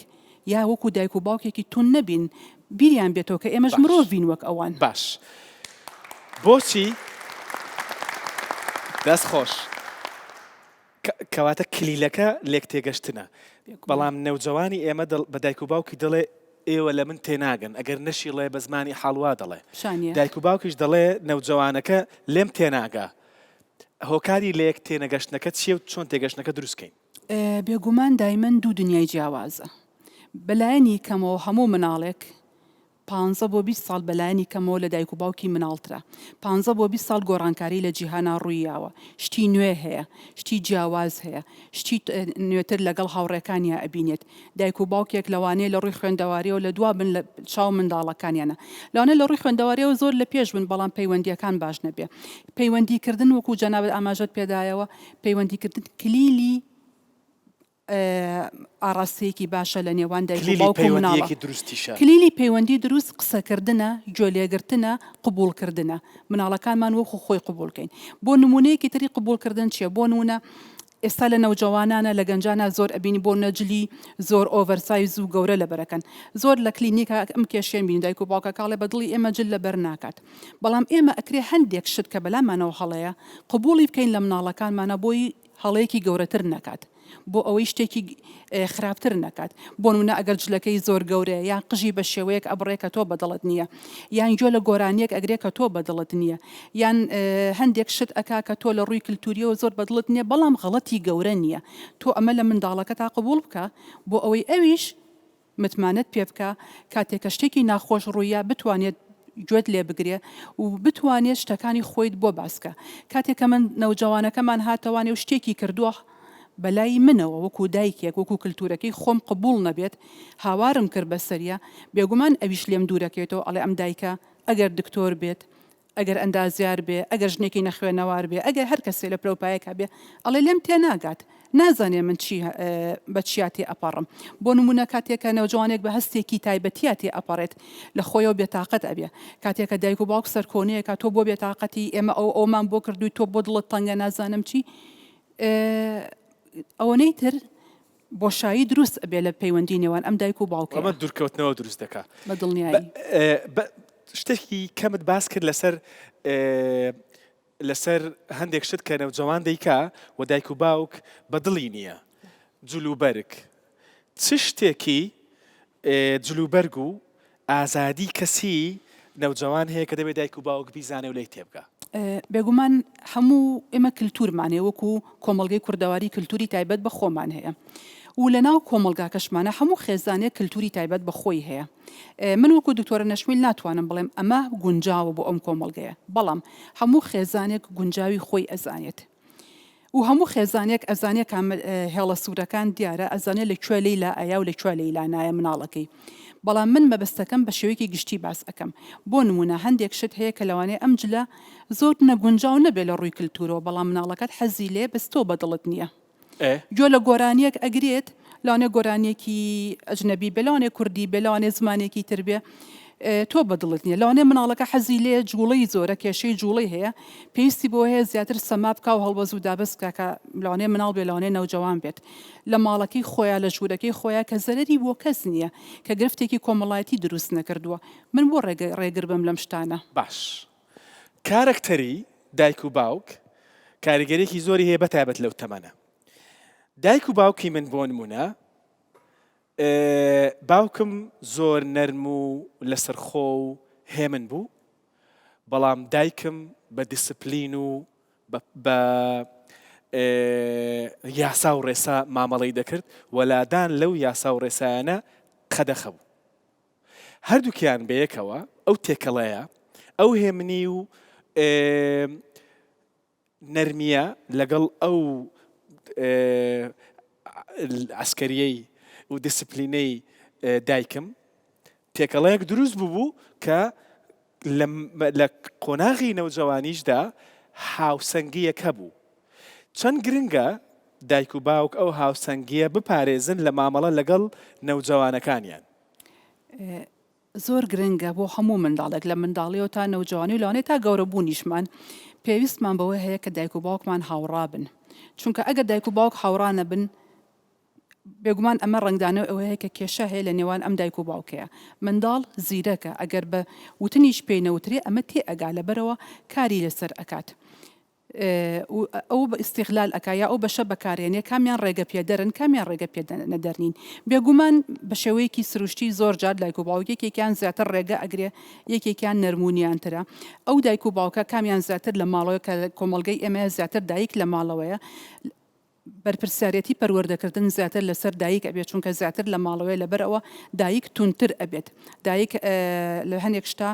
یا وەکو دایک و باوکێکی توند نەبین بیریان بێتەوە کە ئێمەش باش مرۆڤین وەک ئەوان. باش بۆچی دەست خۆش کەواتە کلیلەکە لێک تێگەشتنە بێگومان. بەڵام نەوجەوانی ئێمە دڵ بە دایک و باوکی دەڵێ ئێوە لە من تێناگەن ئەگەر نەشیڵێ بە زمانی حاڵ وا دەڵێ شانیە. دایک و باوکیش دەڵێ نەوجەوانەکە لێم تێناگا هۆکاری لەیەک تێنەگەشتنەکە چیە و چۆن تێگەشتنەکە دروست کەین؟ بێگومان دایمەن دوو دنیای جیاوازە. بەلایەنی کەمەوە هەموو مناڵێک پانزە بۆ 20 ساڵ بەلایەنی کەمەوە لە دایک و باوکی مناڵترە. پانزە بۆ 20 ساڵ گۆڕانکاری لە جیهانا ڕووییاوە. شتی نوێ هەیە. شتی جیاواز هەیە. شتی نوێتر لەگەڵ هاوڕێکانیا ئەبینێت. دایک و باوکێک لەوانەیە لە ڕووی خوێندەواریەوە لە دوا بن لە چاو منداڵەکانیانە. لەوانەیە لە ڕووی خوێندەواریەوە زۆر لە پێش بن بەڵام پەیوەندیەکان باش نەبێ. پەیوەندی کردن وەکوو جەنابت ئاماژەت پێدایەوە پەیوەندی کردن کلیلی ئاڕاستەیەکی باشە لە نێوان دایک و کلیلی باوک و مناڵە. پەیوەندیەکی دروستیشە. کلیلی پەیوەندی دروست قسەکردنە، گوێ لێگرتنە، قبوڵکردنە. مناڵەکانمان وەکو خۆی قبوڵ کەین. بۆ نموونەیەکی تری قبوڵکردن چیە؟ بۆ نموونە ئێستا لە نەوجەوانانە لە گەنجانا زۆر ئەبینی بۆ نمونە جلی زۆر oversize و گەورە لەبەرەکەن زۆر لە کلینیکا ئەم کێشەیەم بینی دایک و باوکەکە ئەڵێ بە دڵی ئێمە جل لەبەر ناکات بەڵام ئێمە ئەکرێ هەندێک شت کە بەلامانەوە هەڵەیە قبوڵی بکەین لە مناڵەکانمانا بۆی هەڵەیەکی گەورەتر نەکات. بۆ ئەوەی شتێکی خراپتر نەکات. بۆ نمونە ئەگەر جلەکەی زۆر گەورەیە یان قژی بە شێوەیەک ئەبڕێ کە تۆ بەدڵت نییە یان گوێ لە گۆرانیەک ئەگرێ کە تۆ بەدڵت نییە یان هەندێک شت ئەکا کە تۆ لە ڕووی کلتوریەوە زۆر بەدڵت نییە بەڵام غەڵەتی گەورە نییە تۆ ئەمە لە منداڵەکەتا قبوڵ بکە بۆ ئەوەی ئەویش متمانەت پێ بکە، کاتێ کە شتێکی ناخۆش ڕوویا بتوانێت گوێت لێ بگرێ و بتوانێت شتەکانی خۆیت بۆ باس کە. کاتێ کە من نەوجەوانەکەمان هاتەوانێ و شتێکی کردووە بەلای منەوە وەکو دایکێک وەکو کلتورەکەی خۆم قبوڵ نەبێت هاوارم کرد بەسەریا بێگومان ئەویش لێم دوورەکەوێتەوە ئەڵێ ئەم دایکە ئەگەر دکتۆر بێت ئەگەر ئەندازیار بێ، ئەگەر ژنێکی نەخوێنەوار بێ، ئەگەر هەر کەسێ لە پلەوپایەکا بێ، ئەڵێ لێم تێناگات، نازانێ من چی بە چیا تێئەپەڕم. بۆ نموونە کاتێ کە نەوجەوانێک بە هەستێکی تایبەتیا تێئەپەڕێت، لە خۆیەوە بێتاقەت ئەبێ. کاتێ کە دایک و باوک سەرکۆنەیەکا تۆ بۆ بێتاقەتی، ئێمە ئەو ئەومان بۆ کردووی، تۆ بۆ دڵت تەنگە نازانم چی. ئەوەنەی تر بۆشایی دروست ئەبێ لە پەیوەندی نێوان ئەم دایک و باوکەیا. ئەمە دوورکەوتنەوە دروست دەکا. بە دڵنیایی. شتێکی کەمت باس کرد لەسەر لەسەر هەندێک شت کە نەوجەوان دەیکا و دایک و باوک بە دڵی نییە. جلوبەرگ. چ شتێکی جلوبەرگ و ئازادی کەسیی نەوجەوان هەیە کە دەبێت دایک و باوک بیزانێ و لێی تێبگا؟ بێگومان هەموو ئێمە کلتورمان هەیە وەکو کۆمەڵگەی کوردەواری کلتوری تایبەت بە خۆمان هەیە و لە ناو کۆمەڵگاکەشمانە هەموو خێزانێک کلتوری تایبەت بە خۆی هەیە من وەکو دکتۆرە نەشمیل ناتوانم بڵێم ئەمە گونجاوە بۆ ئەم کۆمەڵگەیە بەڵام هەموو خێزانێک گونجاوی خۆی ئەزانێت و هەموو خێزانێک ئەزانێ کام هێڵە سوورەکان دیارە ئەزانێ لە کوێ لێی لا ئەیا و لە کوێ لێی لا نایە مناڵەکەی بەڵام من مەبەستەکەم بە شێوەیەکی گشتی باس ئەکەم بۆ نموونە هەندێک شت هەیە کە لەوانەیە ئەم جلە زۆر نەگونجاو نەبێ لە ڕووی کلتورەوە بەڵام مناڵەکەت حەزی لێ بەس تۆ بە دڵت نییە گوێ لە گۆرانیەک ئەگرێت لەوانەیە گۆرانیەکی ئەجنەبی بێ لەوانەیە کوردی بێ لەوانەیە زمانێکی تر بێ تۆ بەدڵت نییە لەوانەیە مناڵەکە حەزی لێ جوڵەی زۆرە کێشەی جوڵەی هەیە پێویستی بۆ هەیە زیاتر سەما بکا و هەڵبەز و دابەز بکا کە لەوانەیە مناڵ بێ لەوانەیە نەوجەوان بێت لە ماڵەکەی خۆیان لە ژوورەکەی خۆیان کە زەرەری بۆ کەس نییە کە گرفتێکی کۆمەڵایەتی دروست نەکردووە من بۆ ڕێگر بم لەم شتانە. باش کارەکتەری دایک و باوک کاریگەریەکی زۆری هەیە بەتایبەت لەو تەمەنە دایک و باوکی من بۆ نمونە باوکم زۆر نەرم و لەسەرخۆ و هێمن بوو بەڵام دایکم بە دیسپلین و بە یاسا و ڕێسا مامەڵەی دەکرد وەلادان لەو یاسا و ڕێسایانە قەدەخە بوو هەردووکیان بەیەکەوە ئەو تێکەڵەیە، ئەو هێمنی و نەرمییە لەگەڵ ئەو عەسکەریەی و دیسپلینەی دایکم تێکەڵەیەک دروست ببوو کە لە قۆناغی نەوجەوانیشدا هاوسەنگییەک هەبوو. چەند گرنگە دایک و باوک ئەو هاوسەنگییە بپارێزن لە مامەڵە لەگەڵ نەوجەوانەکانیان؟ زۆر گرنگە بۆ هەموو منداڵێک لە منداڵیەوە تا نەوجەوانی و لەوانەیە تا گەورەبوونیشمان پێویستمان بەوە هەیە کە دایک و باوکمان هاوڕا بن چونکە ئەگەر دایک و باوک هاوڕا نەبن بێگومان ئەمە ڕەنگدانەوەی ئەوەیە کە کێشە هەیە لە نێوان ئەم دایک و باوکەیە. منداڵ زیرەکە ئەگەر بە وتنیش پێی نەوترێ ئەمە تێئەگا لەبەرئەوە کاری لەسەر ئەکات و ئەو بە ئیستیغلال ئەکا یا ئەو بەشە بەکارێنێ کامیان ڕێگە پێدەرن کامیان ڕێگە پێنەدەر نین. بێگومان بە شێوەیەکی سروشتی زۆر جار دایک و باوک یەکێکیان زیاتر ڕێگە ئەگرێ یەکێکیان نەرمونیانترە. ئەو دایک و باوکە کامیان زیاتر لە ماڵەوەیە کە کۆمەڵگەی ئێمەیە زیاتر دایک لە ماڵەوەیە بەرپرسیارێتی پەروەردەکردن زیاتر لەسەر دایک ئەبێت چونکە زیاتر لە ماڵەوەیە لەبەر ئەوە دایک توندتر ئەبێت دایک لە هەنێک شتا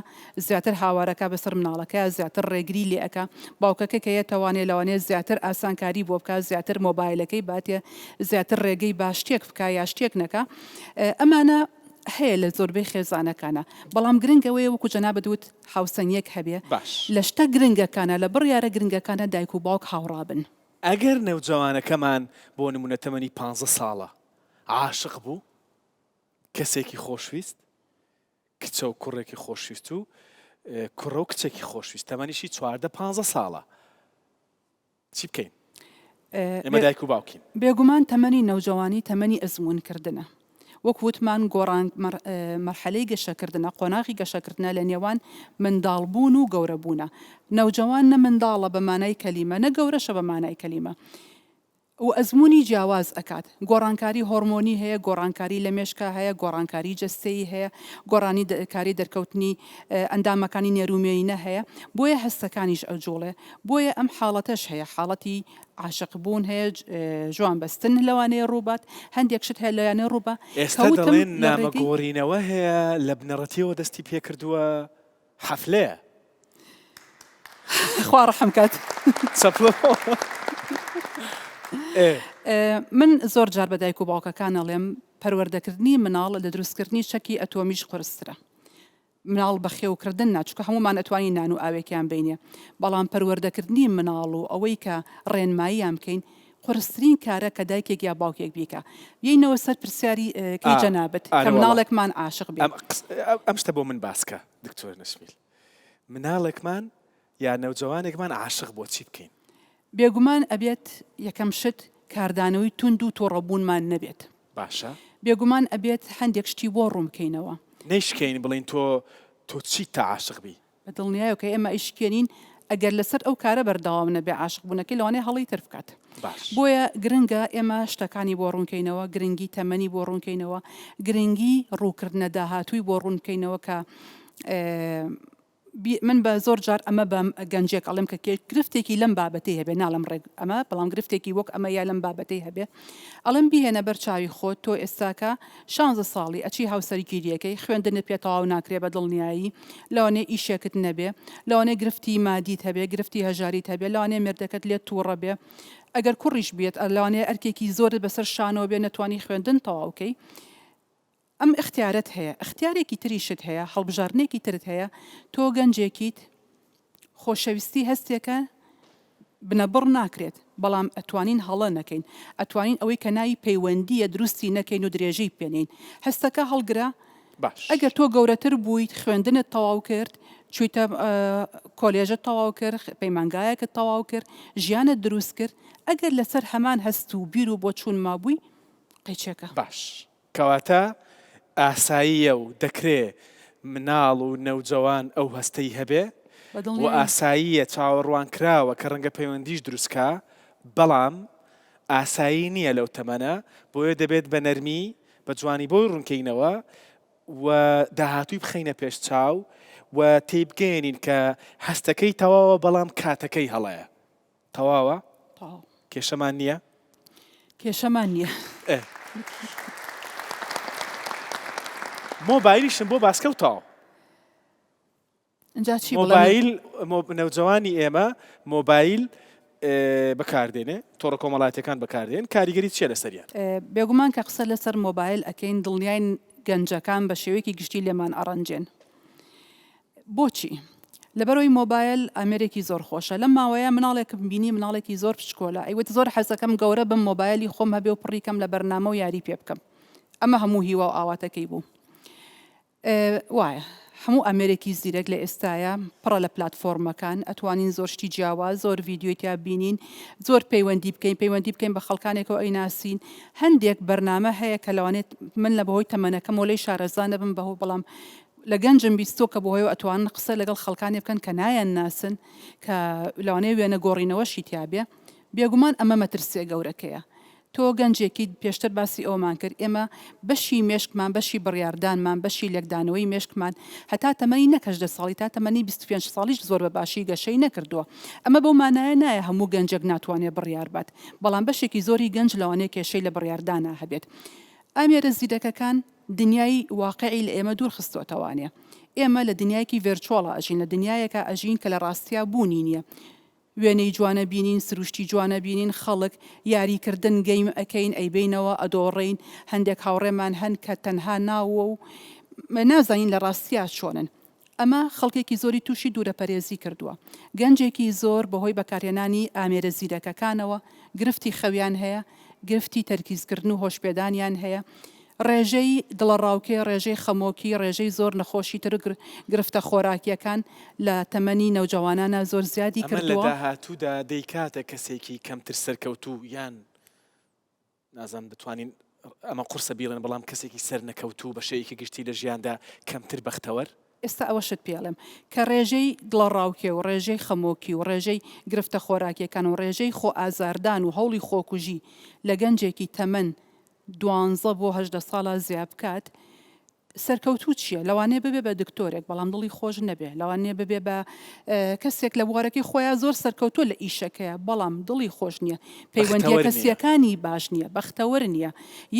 زیاتر هاوارەکە بەسەر مناڵەکەیا زیاتر ڕێگری لێ ئەکا باوکەکە کە یەتەوانێ لەوانەیە زیاتر ئاسانکاری بۆ بکا زیاتر مۆبایلەکەی باتێ زیاتر ڕێگەی با شتێک بکا یا شتێک نەکا ئەمانە هەیە لە زۆربەی خێزانەکانە بەڵام گرنگ ئەوەیە وەکو جەنابت وت هاوسەنگیەک هەبێ باش. لە شتە گرنگەکانە لە بڕیارە گرنگەکانە دایک و باوک هاوڕا بن. ئەگەر نەوجەوانەکەمان بۆ نمونە تەمەنی پانزە ساڵە عاشق بوو کەسێکی خۆشویست کچە و کوڕێکی خۆشویست و کوڕە و کچێکی خۆشویست تەمەنیشی 14 پانزە ساڵە چی بکەین ئێمە دایک و باوکین. بێگومان تەمەنی نەوجەوانی تەمەنی ئەزموون کردنە وەک وتمان گۆڕان مەرحەلەی گەشەکردنە، قۆناغی گەشەکردنە لە نێوان منداڵبوون و گەورەبوونە. نەوجەوان نە منداڵە بە مانای کەلیمە، نە گەورەشە بە مانای کەلیمە. و ئەزموونی جیاواز ئەکات، گۆڕانکاری هۆڕمۆنی هەیە، گۆڕانکاری لە مێشکا هەیە، گۆڕانکاری جەستەیی هەیە، گۆڕانی کاری دەرکەوتنی ئەندامەکانی نێرومێینە هەیە، بۆیە هەستەکانیش ئەجوڵێ، بۆیە ئەم حاڵەتەش هەیە، حاڵەتی عاشق بوون هەیە، ژوان بەستن لەوانەیە ڕووبات، هەندێک شت هەیە لەوانەیە ڕووبا، ئێستا کە وتم دەڵێن لە نامە ڕێگەی. گۆڕینەوە هەیە لە بنەڕەتیەوە دەستی پێکردووە حەفلەیە. خوا ڕەحم کات. چەپڵە بۆ ئێ. من زۆر جار بە دایک و باوکەکان ئەڵێم پەروەردەکردنی مناڵ لە دروستکردنی چەکی ئەتۆمیش قورسترە. مناڵ بەخێوکردن نا چونکە هەموومان ئەتوانین نان و ئاوێکیان بینێ بەڵام پەروەردەکردنی مناڵ و ئەوەی کە ڕێنماییان بکەین قورسترین کارە کە دایکێک یا باوکێک بیکا. یەینەوە سەر پرسیاری کەی جەنابت کە مناڵێکمان عاشق بێ. ئەم شتە بۆ من باسکە دکتۆر نەشمیل. مناڵێکمان یا نەوجەوانێکمان عاشق بووە چی بکەین؟ بێگومان ئەبێت یەکەم شت کاردانەوەی توند و توڕەبوونمان نەبێت. باشە. بێگومان ئەبێت هەندێک شتی بۆ ڕوون بکەینەوە. نەیشکێین بڵێین تۆ تۆ چیت تا عاشق بی؟ بە دڵنیایەوە کە ئێمە ئەیشکێنین ئەگەر لەسەر ئەو کارە بەردەوام نەبێ عاشق بوونەکەی لەوانەیە هەڵەی تر بکات. باش. بۆیە گرنگە ئێمە شتەکانی بۆ ڕوون کەینەوە، گرنگی تەمەنی بۆ ڕوون کەینەوە، گرنگی ڕووکردنە داهاتووی بۆ ڕوون بکەینەوە کە من بە زۆر جار ئەمە بە گەنجێک ئەڵێم کە گرفتێکی لەم بابەتەی هەبێ ناڵێم ڕێک ئەمە بەڵام گرفتێکی وەک ئەمە یا لەم بابەتەی هەبێ ئەڵێم بیهێنە بەر چاوی خۆت تۆ ئێستاکە شانزە ساڵی ئەچی هاوسەرگیریەکەی خوێندنت پێ تەواو ناکرێ بە دڵنیایی لەوانەیە ئیشێکت نەبێ لەوانەیە گرفتی مادیت هەبێ گرفتی هەژاریت هەبێ لەوانەیە مێردەکەت لێت تووڕە بێ ئەگەر کوڕیش بێت لەوانەیە ئەرکێکی زۆرت بەسەر شانەوە بێ نەتوانی خوێندن تەواو کەی ئەم ئیختیارەت هەیە، ئیختیارێکی تریشت هەیە، هەڵبژاردنێکی ترت هەیە، تۆ گەنجێکیت، خۆشەویستی هەستێکە بنەبڕ ناکرێت، بەڵام ئەتوانین هەڵە نەکەین، ئەتوانین ئەوەی کە ناوی پەیوەندییە دروستی نەکەین و درێژەی پێنێین. هەستەکە هەڵگرە، باش. ئەگەر تۆ گەورەتر بوویت، خوێندنت تەواو کرد، چوویتە کۆلێژت تەواو کرد، پەیمانگایەکت تەواو کرد، ژیانت دروست کرد، ئەگەر لەسەر هەمان هەست و بیر و بۆچوون مابووی، قەیچێکە. باش. کەواتە ئاساییە و دەکرێ مناڵ و نەوجەوان ئەو هەستەی هەبێ و ئاساییە چاوەڕوانکراوە کە ڕەنگە پەیوەندیش دروست کا، بەڵام ئاسایی نییە لەو تەمەنە، بۆیە دەبێت بە نەرمی، بە جوانی بۆی ڕوونکەینەوە و داهاتووی بخەینە پێش چاو و تێیبگەیەنین کە هەستەکەی تەواوە بەڵام کاتەکەی هەڵەیە. تەواوە؟ تەواو. کێشەمان نییە؟ کێشەمان نییە. ئێ. مۆبایلیشم بۆ باسکە و تەواو. ئینجا چی بڵێم؟ مۆبایل نەوجەوانی ئێمە مۆبایل بەکاردێنێ، تۆڕە کۆمەڵایەتیەکان بەکاردێن، کاریگەری چییە لەسەریان؟ بێگومان کە قسە لەسەر مۆبایل ئەکەین دڵنیاین گەنجەکان بە شێوەیەکی گشتی لێمان ئەڕەنجێن. بۆچی؟ لەبەرئەوەی مۆبایل ئامێرێکی زۆر خۆشە. لەم ماوەیە مناڵێکم بینی مناڵێکی زۆر بچکۆلە ئەیوت زۆر حەزەکەم گەورە بم مۆبایلی خۆم هەبێ و پڕی کەم لە بەرنامە و یاری پێ بکەم. ئەمە هەموو هیوا و ئاواتەکەی بوو. وایە هەموو ئامێرێکی زیرەک لە ئێستایا پڕە لە پلاتفۆرمەکان ئەتوانین زۆر شتی جیاواز زۆر ڤیدیۆی تیا بینین زۆر پەیوەندی بکەین پەیوەندی بکەین بە خەڵکانێکەوە ئەیناسین هەندێک بەرنامە هەیە کە لەوانێت من لە بەهۆی تەمەنەکەمەوە لێی شارەزا نەبم بەهۆ بەڵام لە گەنجم بیستووە کە بەهۆیەوە ئەتوانن قسە لەگەڵ خەڵکانێ بکەن کە نایانناسن کە لەوانەیە وێنە گۆڕینەوەشی تیا بێ بێگومان ئەمە مەترسیە گەورەکەیە تۆ گەنجێکیت پێشتر باسی ئەوەمان کرد ئێمە بەشی مێشکمان بەشی بڕیاردانمان بەشی لێکدانەوەی مێشکمان هەتا تەمەنی نەک 18 ساڵی تا تەمەنی 25 ساڵیش زۆر بە باشی گەشەی نەکردووە ئەمە بەو مانایە نایە هەموو گەنجێک ناتوانێت بڕیار بات بەڵام بەشێکی زۆری گەنج لەوانەیە کێشەی لە بڕیاردانا هەبێت ئامێرە زیرەکەکان دنیای واقیعی لە ئێمە دوور خستۆتەوانێ. ئێمە لە دنیایەکی virtual ا ئەژین، لە دنیایەکا ئەژین کە لە ڕاستیا بوونی نییە. وێنەی جوان ئەبینین، سروشتی جوان ئەبینین، خەڵک، یاری کردن، game ئەکەین، ئەیبەینەوە، ئەدۆڕێین، هەندێک هاوڕێمان هەن کە تەنها ناوە و نازانین لە ڕاستیا چۆنن. ئەمە خەڵکێکی زۆری تووشی دوورەپەرێزی کردووە. گەنجێکی زۆر بەهۆی بەکارهێنانی ئامێرە زیرەکەکانەوە گرفتی خەویان هەیە، گرفتی تەرکیزکردن و هۆشپێدانیان هەیە، ڕێژەی دڵەڕاوکێ، ڕێژەی خەمۆکی، ڕێژەی زۆر نەخۆشی تر و گرفتە خۆراکییەکان لە تەمەنی نەوجەوانانا زۆر زیادی ئەمە لە کردووە. داهاتوودا دەیکاتە کەسێکی کەمتر سەرکەوتوو یان نازانم بتوانین ئەمە قورسە بیڵێن بەڵام کەسێکی سەرنەکەوتوو بە شێوەیەکی گشتی لە ژیاندا کەمتر بەختەوەر؟ ئێستا ئەوەشت پێ ئەڵێم کە ڕێژەی دڵەڕاوکێ و ڕێژەی خەمۆکی و ڕێژەی گرفتە خۆراکیەکان و ڕێژەی خۆ ئازاردان و هەوڵی خۆکوژی لە گەنجێکی تەمەن دوانزە بۆ 18 ساڵا زیا بکات سەرکەوتوو چییە؟ لەوانەیە ببێ بە دکتۆرێک بەڵام دڵی خۆش نەبێ، لەوانەیە ببێ بە کەسێک لە بوارەکەی خۆیا زۆر سەرکەوتووە لە ئیشەکەیا بەڵام دڵی خۆش نییە، پەیوەندییە بەختەوەر نییە. کەسییەکانی باش نییە، بەختەوەر نییە،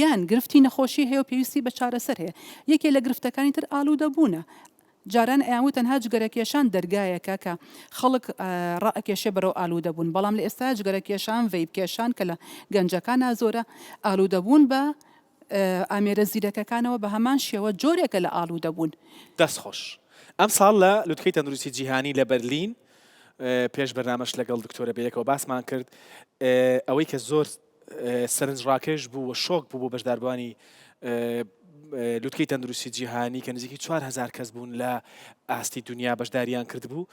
یان گرفتی نەخۆشی هەیە و پێویستی بە چارەسەر هەیە. یەکێ لە گرفتەکانی تر ئالوودەبوونە. جاران ئەیانوت تەنها جگەرەکێشان دەرگایەکە کە خەڵک ڕائەکێشێ بەرەو ئالوودەبوون، بەڵام لە ئێستایا جگەرەکێشان، ڤەیپ کێشان کە لە گەنجەکانا زۆرە، ئالوودەبوون بە ئامێرە زیرەکەکانەوە بە هەمان شێوە جۆرێکە لە ئالوودەبوون. دەست خۆش. ئەمساڵ لە لوتکەی تەندروستی جیهانی لە بەرلین پێش بەرنامەش لەگەڵ دکتۆرە بەیەکەوە باسمان کرد ئەوەی کە زۆر سەرنجڕاکێش بوو و شۆک بوو بۆ بەشداربووانی لوتکەی تەندروستی جیهانی کە نزیکی 4هزار کەس بوون لە ئاستی دنیا بەشداریان کردبوو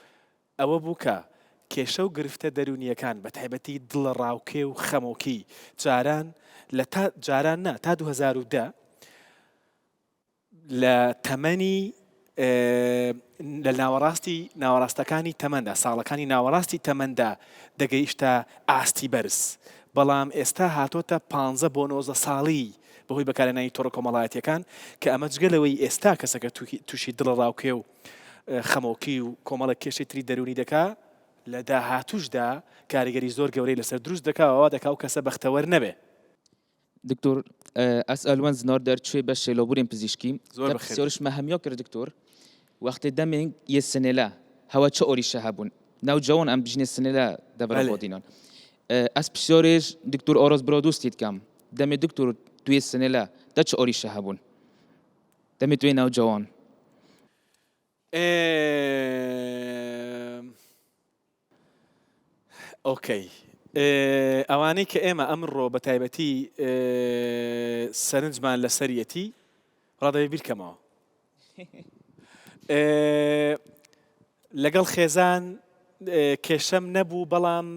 ئەوە بوو کە کێشە و گرفتە دەروونییەکان بە تایبەتی دڵەڕاوکێ و خەمۆکی جاران لە تا جاران نا تا 2010 لە تەمەنی لە ناوەڕاستی ناوەڕاستەکانی تەمەندا ساڵەکانی ناوەڕاستی تەمەندا دەگەیشتە ئاستی بەرز بەڵام ئێستا هاتۆتە 15 بۆ 19 ساڵی بەهۆی بەکارهێنانی تۆڕە کۆمەڵایەتیەکان کە ئەمە جگە لەوەی ئێستا کەسەکە تووشی دڵەڕاوکێ و خەمۆکی و کۆمەڵێک کێشەی تری دەروونی دەکا، لە داهاتووشدا کاریگەری زۆر گەورەی لەسەر دروست دەکا و وا دەکا ئەو کەسە بەختەوەر نەبێ. دکتۆر ئەس ئەلوەن زنار دەرچوێ بەشێ لابورێن پزیشکی زۆر تە بەخێر بێی. پرسیارش مە هەمیا کرد دکتۆر وەختێ دەمێنگ یێ سنێلە هەوە چ ئۆریشە هەبوون ناو جەوان ئەم بژنێ سنێلە دەڤرە بەلێ. بۆدینان ئەس پرسیارێش دکتۆر ئاراس برادۆستی دکەم دەمێ دکتۆر توێ سنێلە دە چ ئۆریشە هەبوون دەمێ توێ ناو جەوان. ئۆکەی ئەوانەی کە ئێمە ئەمڕۆ بە تایبەتی سەرنجمان لەسەریەتی ڕادەوێ بیرکەمەوە لەگەڵ خێزان کێشەم نەبوو بەڵام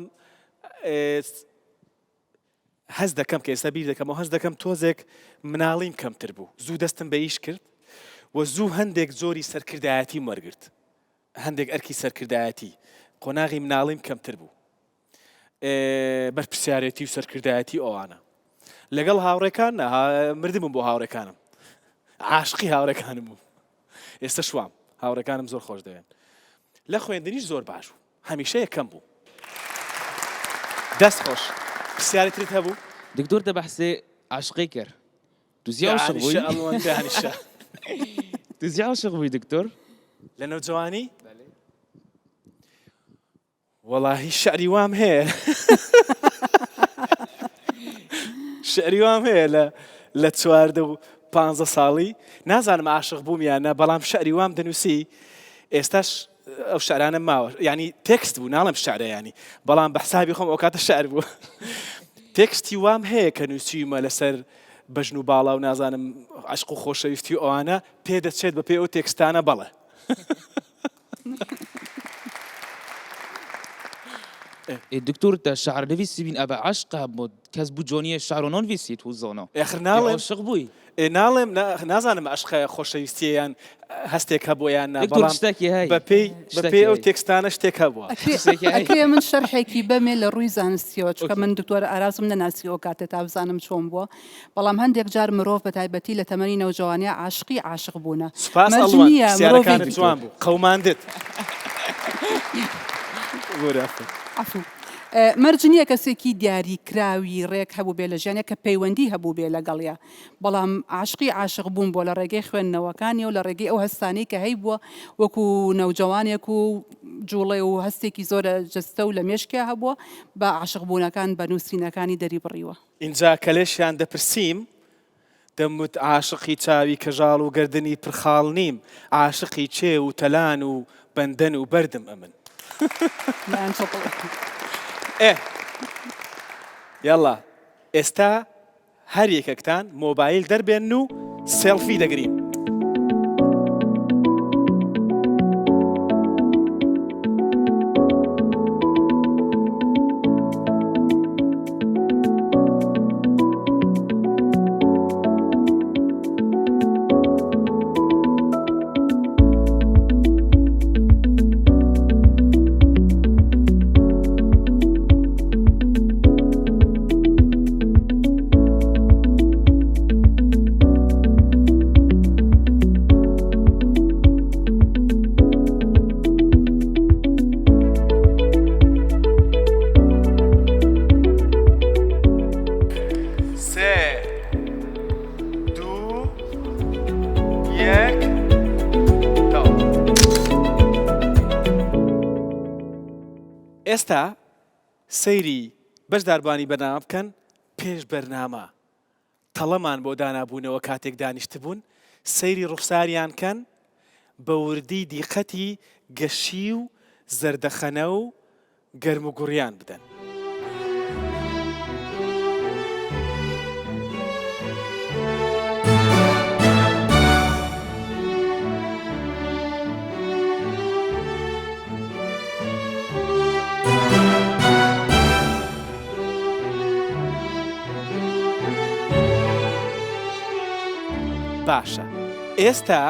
هەست دەکەم کە ئێستا بیر دەکەمەوە هەست دەکەم تۆزێک مناڵیم کەمتر بوو زوو دەستم بە ئیش کرد و زوو هەندێک جۆری سەرکردایەتیم وەرگرت هەندێک ئەرکی سەرکردایەتی قۆناغی مناڵیم کەمتر بوو بەرپرسیارێتی و سەرکردایەتی ئەوانە لەگەڵ هاوڕێکان مردبووم بۆ هاوڕێکانم عاشقی هاوڕێکانم بوو ئێستا شوام هاوڕێکانم زۆر خۆش دەوێن لە خوێندنیش زۆر باش بوو هەمیشە یەکەم بوو. دەست خۆش. پرسیاری ترت هەبوو؟ دکتۆر تە بەحسێ عاشقی کر تو زی عاشق بووی؟ دانیشە ئەڵوەن دانیشە. تو زی عاشق بووی دکتۆر؟ لە نەوجەوانی؟ وەڵاهی شعری وام هەیە. شعری وام هەیە لە لە 14 و 15 ساڵی نازانم عاشق بووم یان نا بەڵام شعری وام دەنووسی ئێستاش ئەو شعرانە ماوە یعنی تێکست بوو ناڵم شعرە ینی بەڵام بە حسابی خۆم ئەو کاتە شعر بوو تێکستی وام هەیە کە نووسیومە لەسەر بەژن و باڵا و نازانم عشق و خۆشەویستی و ئەوانە پێدەچێت بە پێ ئەو تێکستانە بەڵێ دکتۆر تە شعر نویسی بین ئەبە عشق بۆ کەس بوو جۆنیە شعر و نۆنویسیت و زۆنۆ ئێخر ناڵێم عاشق بووی ئێ ناڵێم نازانم عەشقە خۆشەویستیە یان هەستێک هەبووە یان نا دکتۆر بەڵام شتێکی هەی بەپێی شتێکی بەپێی ئەو هەی. تێکستانە شتێک هەبووە. ئەکرێ شتێکی هەی. ئەکرێ من شەرحێکی بەمێ لە ڕووی زانستیەوە چونکە okay. من دکتۆر ئارازم نەناسی ئەو کاتە تا بزانم چۆن بووە بەڵام هەندێک جار مرۆڤ بە تایبەتی لە تەمەنی نەوجەوانیا عاشقی عاشق بوونە سوپاس مەرج ئەڵوەن نییە پرسیارەکانت مرۆڤێکی جوان بوو قەوماندت. بورە. عەفو. مەرج نییە کەسێکی دیاریکراوی ڕێک هەبووبێ لە ژیانیا کە پەیوەندی هەبووبێ لەگەڵیا بەڵام عاشقی عاشق بوون بووە لە ڕێگەی خوێندنەوەکانیەوە لە ڕێگەی ئەو هەستانەی کە هەیبووە وەکو نەوجەوانێک و جوڵێ و هەستێکی زۆر لە جەستە و لە مێشکیا هەبووە بە عاشق بوونەکان بە نووسینەکانی دەریبڕیوە. ئینجا کە لێشیان دەپرسیم دەموت عاشقی چاوی کەژاڵ و گەردنی پر خاڵ نیم، عاشقی چێو و تەلان و بەندەن و بەردم ئەمن. ئێ یەڵا ئێستا هەر یەکەکتان مۆبایل دەربێنن و سێڵفی دەگرین. ئێستا سەیری بەشداربوانی بەرنامە بکەن پێش بەرنامە تەڵەمان بۆ دانابوونەوە کاتێک دانیشتبوون سەیری ڕوخساریان کەن بە وردی دیقەتی گەشی و زەردەخەنە و گەرموگوڕیان بدەن. باشە ئێستا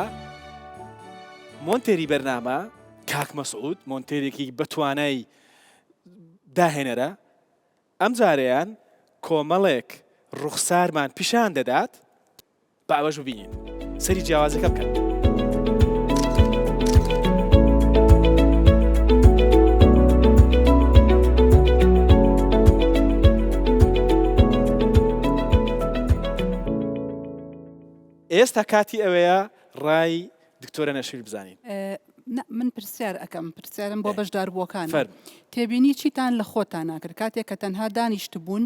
مۆنتێری بەرنامە کاک مەسعود مۆنتێرێکی بەتوانای داهێنەرە ئەمجارەیان کۆمەڵێک ڕوخسارمان پیشان دەدات با ئەوەش ببینین سەری جیاوازەکە بکەن. ئێستا کاتی ئەوەیە ڕای دکتۆرە نەشمیل بزانین. نا من پرسیار ئەکەم پرسیارم بۆ بەشداربووەکانە تێبینی چیتان لە خۆتانا کرد کاتێک کە تەنها دانیشتبوون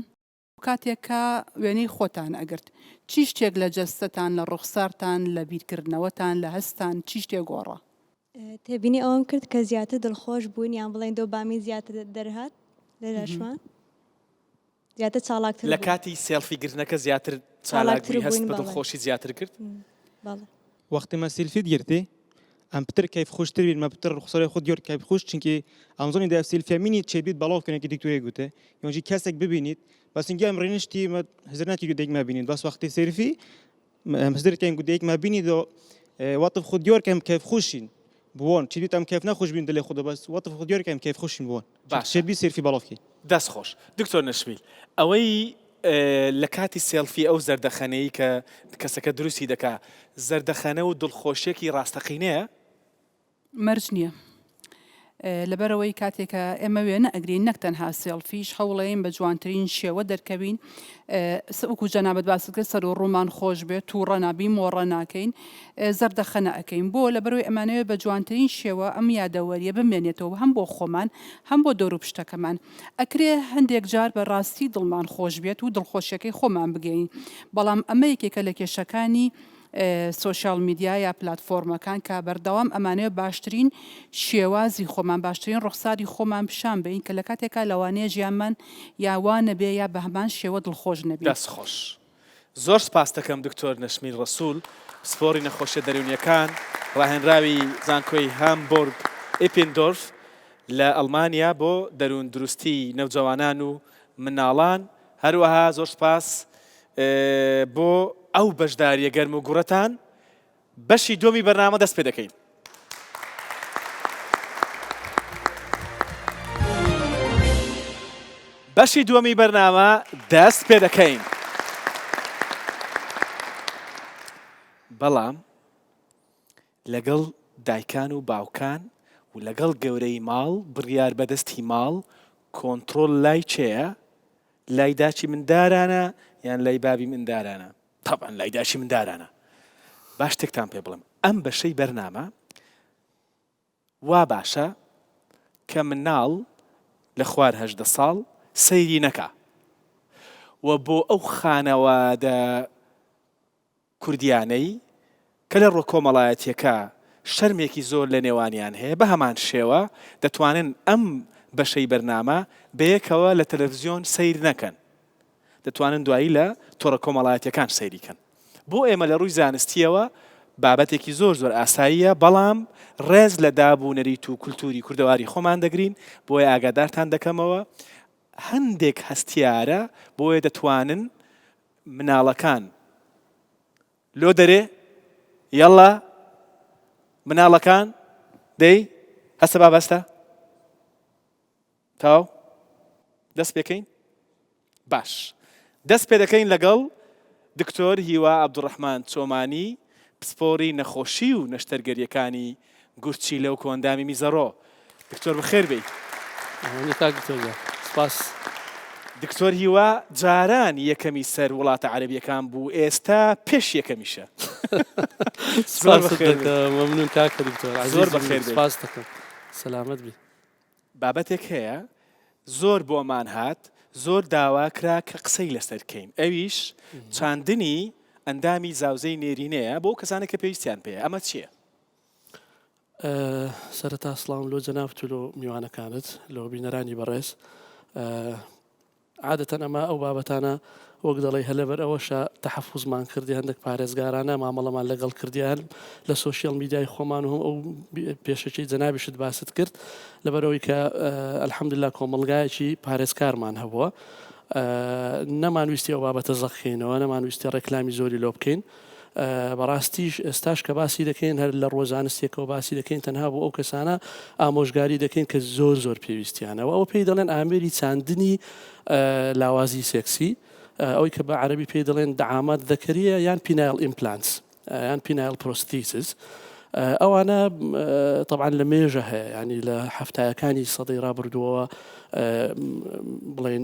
کاتێک کە وێنەی خۆتان ئەگرت چی شتێک لە جەستەتان لە ڕوخسارتان لە بیرکردنەوەتان لە هەستان چی شتێک گۆڕا؟ تێبینی ئەوەم کرد کە زیاتر دڵخۆش بووین یان بڵێین دۆبامین زیاتر دەرهات لە لەشمان. زیاتر چاڵاکتر لە کاتی سێڵفی گرتنەکە زیاتر چالاک بووی هەست بە دڵخۆشی زیاتر کرد؟ بەڵێ. وەختی مە سیلفیت گرتی ئەم پتر کەیف خوشتر بین مە پتر ڕوخسارێ خود دیار کەیف خوش چونکی ئەم زۆنی دە سیلفیە مینی چێ بیت بەڵاو کنێکی دکتۆرێ گوتێ یۆنجی کەسێک ببینیت بەس اینگە ئەم ڕینشتی مە هزر ناکی گوت دەیک مە بینیت بەس وەختی سێلفی ئەم هزر کەین گوت دەیک مە بینی دۆ وەتف خود دیار کەم کەیف خوشین بوون چی بیت ئەم کەیف نەخوش بین دلێ خود بەس وەتف خود دیار کەم کەیف خوشین بوون باشە. چێ بی سێلفی بەڵاو کەی. دەست خۆش دکتۆر نەشمیل ئەوەی لە کاتی سێڵفی ئەو زەردەخەنەی کە کەسەکە دروستی دەکا زەردەخەنە و دڵخۆشیەکی ڕاستەقینەیە؟ مەرج نییە لەبەرئەوەی کاتێک کە ئێمە وێنە ئەگرین نەک تەنها سێڵفیش هەوڵەیەین بە جوانترین شێوە دەرکەوین وەکو جەنابت باست کرد سەر و ڕوومان خۆش بێت تووڕە نابین مۆڕە ناکەین زەردەخەنە ئەکەین بۆ لەبەرئەوەی ئەمانەوێت بە جوانترین شێوە ئەم یادەوەریە بمێنێتەوە هەم بۆ خۆمان هەم بۆ دەوروپشتەکەمان ئەکرێ هەندێک جار بە ڕاستی دڵمان خۆش بێت و دڵخۆشیەکەی خۆمان بگەین بەڵام ئەمە یەکێکە لە کێشەکانی سۆشیال میدیا یا پلاتفۆرمەکان کە بەردەوام ئەمانەوێت باشترین شێوازی خۆمان باشترین ڕوخساری خۆمان پیشان بەین کە لە کاتێکا لەوانەیە ژیانمان یا وا نەبێ یا بە هەمان شێوە دڵخۆش نەبین. دەست خۆش. زۆر سپاست دەکەم دکتۆر نەشمیل ڕەسول، پسپۆڕی نەخۆشیە دەروونیەکان، ڕاهێنراوی زانکۆی هامبۆرگ ئیپیندۆرف لە ئەڵمانیا بۆ دەروون دروستی نەوجەوانان و مناڵان، هەروەها زۆر سپاس بۆ ئەو بەشداریە گەرم و گوڕەتان، بەشی دووەمی بەرنامە دەست پێ دەکەین. بەشی دووەمی بەرنامە دەست پێ دەکەین. بەڵام لەگەڵ دایکان و باوکان و لەگەڵ گەورەی ماڵ بڕیار بەدەستی ماڵ کۆنتڕۆڵ لای کێیە؟ لای داکی مندارانە یان لای بابی مندارانە؟ تەبعەن لای دایکی مندارانە. با شتێکتان پێ بڵێم ئەم بەشەی بەرنامە وا باشە کە مناڵ لە خوار 18 ساڵ سەیری نەکا و بۆ ئەو خانەوادە کوردیانەی کە لە ڕووە کۆمەڵایەتیەکە شەرمێکی زۆر لە نێوانیان هەیە بە هەمان شێوە دەتوانن ئەم بەشەی بەرنامە بەیەکەوە لە تەلەفزیۆن سەیر نەکەن دەتوانن دوایی لە تۆڕە کۆمەڵایەتیەکان سەیری کەن. بۆ ئێمە لە ڕووی زانستیەوە بابەتێکی زۆر زۆر ئاساییە، بەڵام ڕێز لە داب و نەریت و کولتوری کوردەواری خۆمان دەگرین، بۆیە ئاگادارتان دەکەمەوە هەندێک هەستیارە، بۆیە دەتوانن مناڵەکان لۆ دەرێ یەڵا مناڵەکان دەی هەستە با بەستە. تەواو دەست پێکەین باش دەست پێ دەکەین لەگەڵ دکتۆر هیوا عەبدولڕەحمان چۆمانی پسپۆری نەخۆشی و نەشتەرگەریەکانی گورچیلە و کۆئەندامی میزەڕۆ دکتۆر بەخێر بێی. ئەمانە کاک دکتۆر گیان سپاس. دکتۆر هیوا جاران یەکەمی سەر وڵاتە عەرەبیەکان بوو ئێستا پێش یەکەمیشە. زۆر سپاست بەخێر بێی. دەکەم مەمنون کاکە دکتۆر زۆر عەزیزی بەخێر منی بێی. سپاست دەکەم سەلامەت بی. بابەتێک هەیە. زۆر بۆمان هات، زۆر داوا کرا کە قسەی لەسەر کەین، ئەویش چاندنی ئەندامی زاوزێی نێرینەیە بۆ ئەو کەسانەی کە پێویستیان پێیە، ئەمە چییە؟ سەرەتا سڵاوم لۆ جەنابت و لۆ میوانەکانت، لۆ بینەرانی بەڕێز. عادەتەن ئەمە ئەو بابەتانە وەک دەڵێی هەر لەبەر ئەوەشە تەحەفوزمان کردی هەندێک پارێزگارانە مامەڵەمان لەگەڵ کردی هەر لە سۆشیال میدیای خۆمان و هەم ئەو پێشەکی جەنابیشت باست کرد لەبەرئەوەی کە الحمدللە کۆمەڵگایەکی پارێزکارمان هەبووە نەمان ویستی ئەو بابەتە زەق کەینەوە نەمان ویستی ڕێکلامی زۆری لۆ بکەین بەڕاستیش ئێستاش کە باسی دەکەین هەر لە ڕووە زانستیەکەوە باسی دەکەین تەنها بۆ ئەو کەسانە ئامۆژگاری دەکەین کە زۆر زۆر پێویستیانە و ئەوە پێی دەڵێن ئامێری چاندنی لاوازی سێکسی ئەوەی کە بە عەرەبی پێی دەڵێن دعامات ذەکەریە یان penile implants یان penile prosthesis ئەوانە تەبعەن لە مێژە هەیە ینی لە هەفتایەکانی سەدەی ڕابردووەوە بڵێن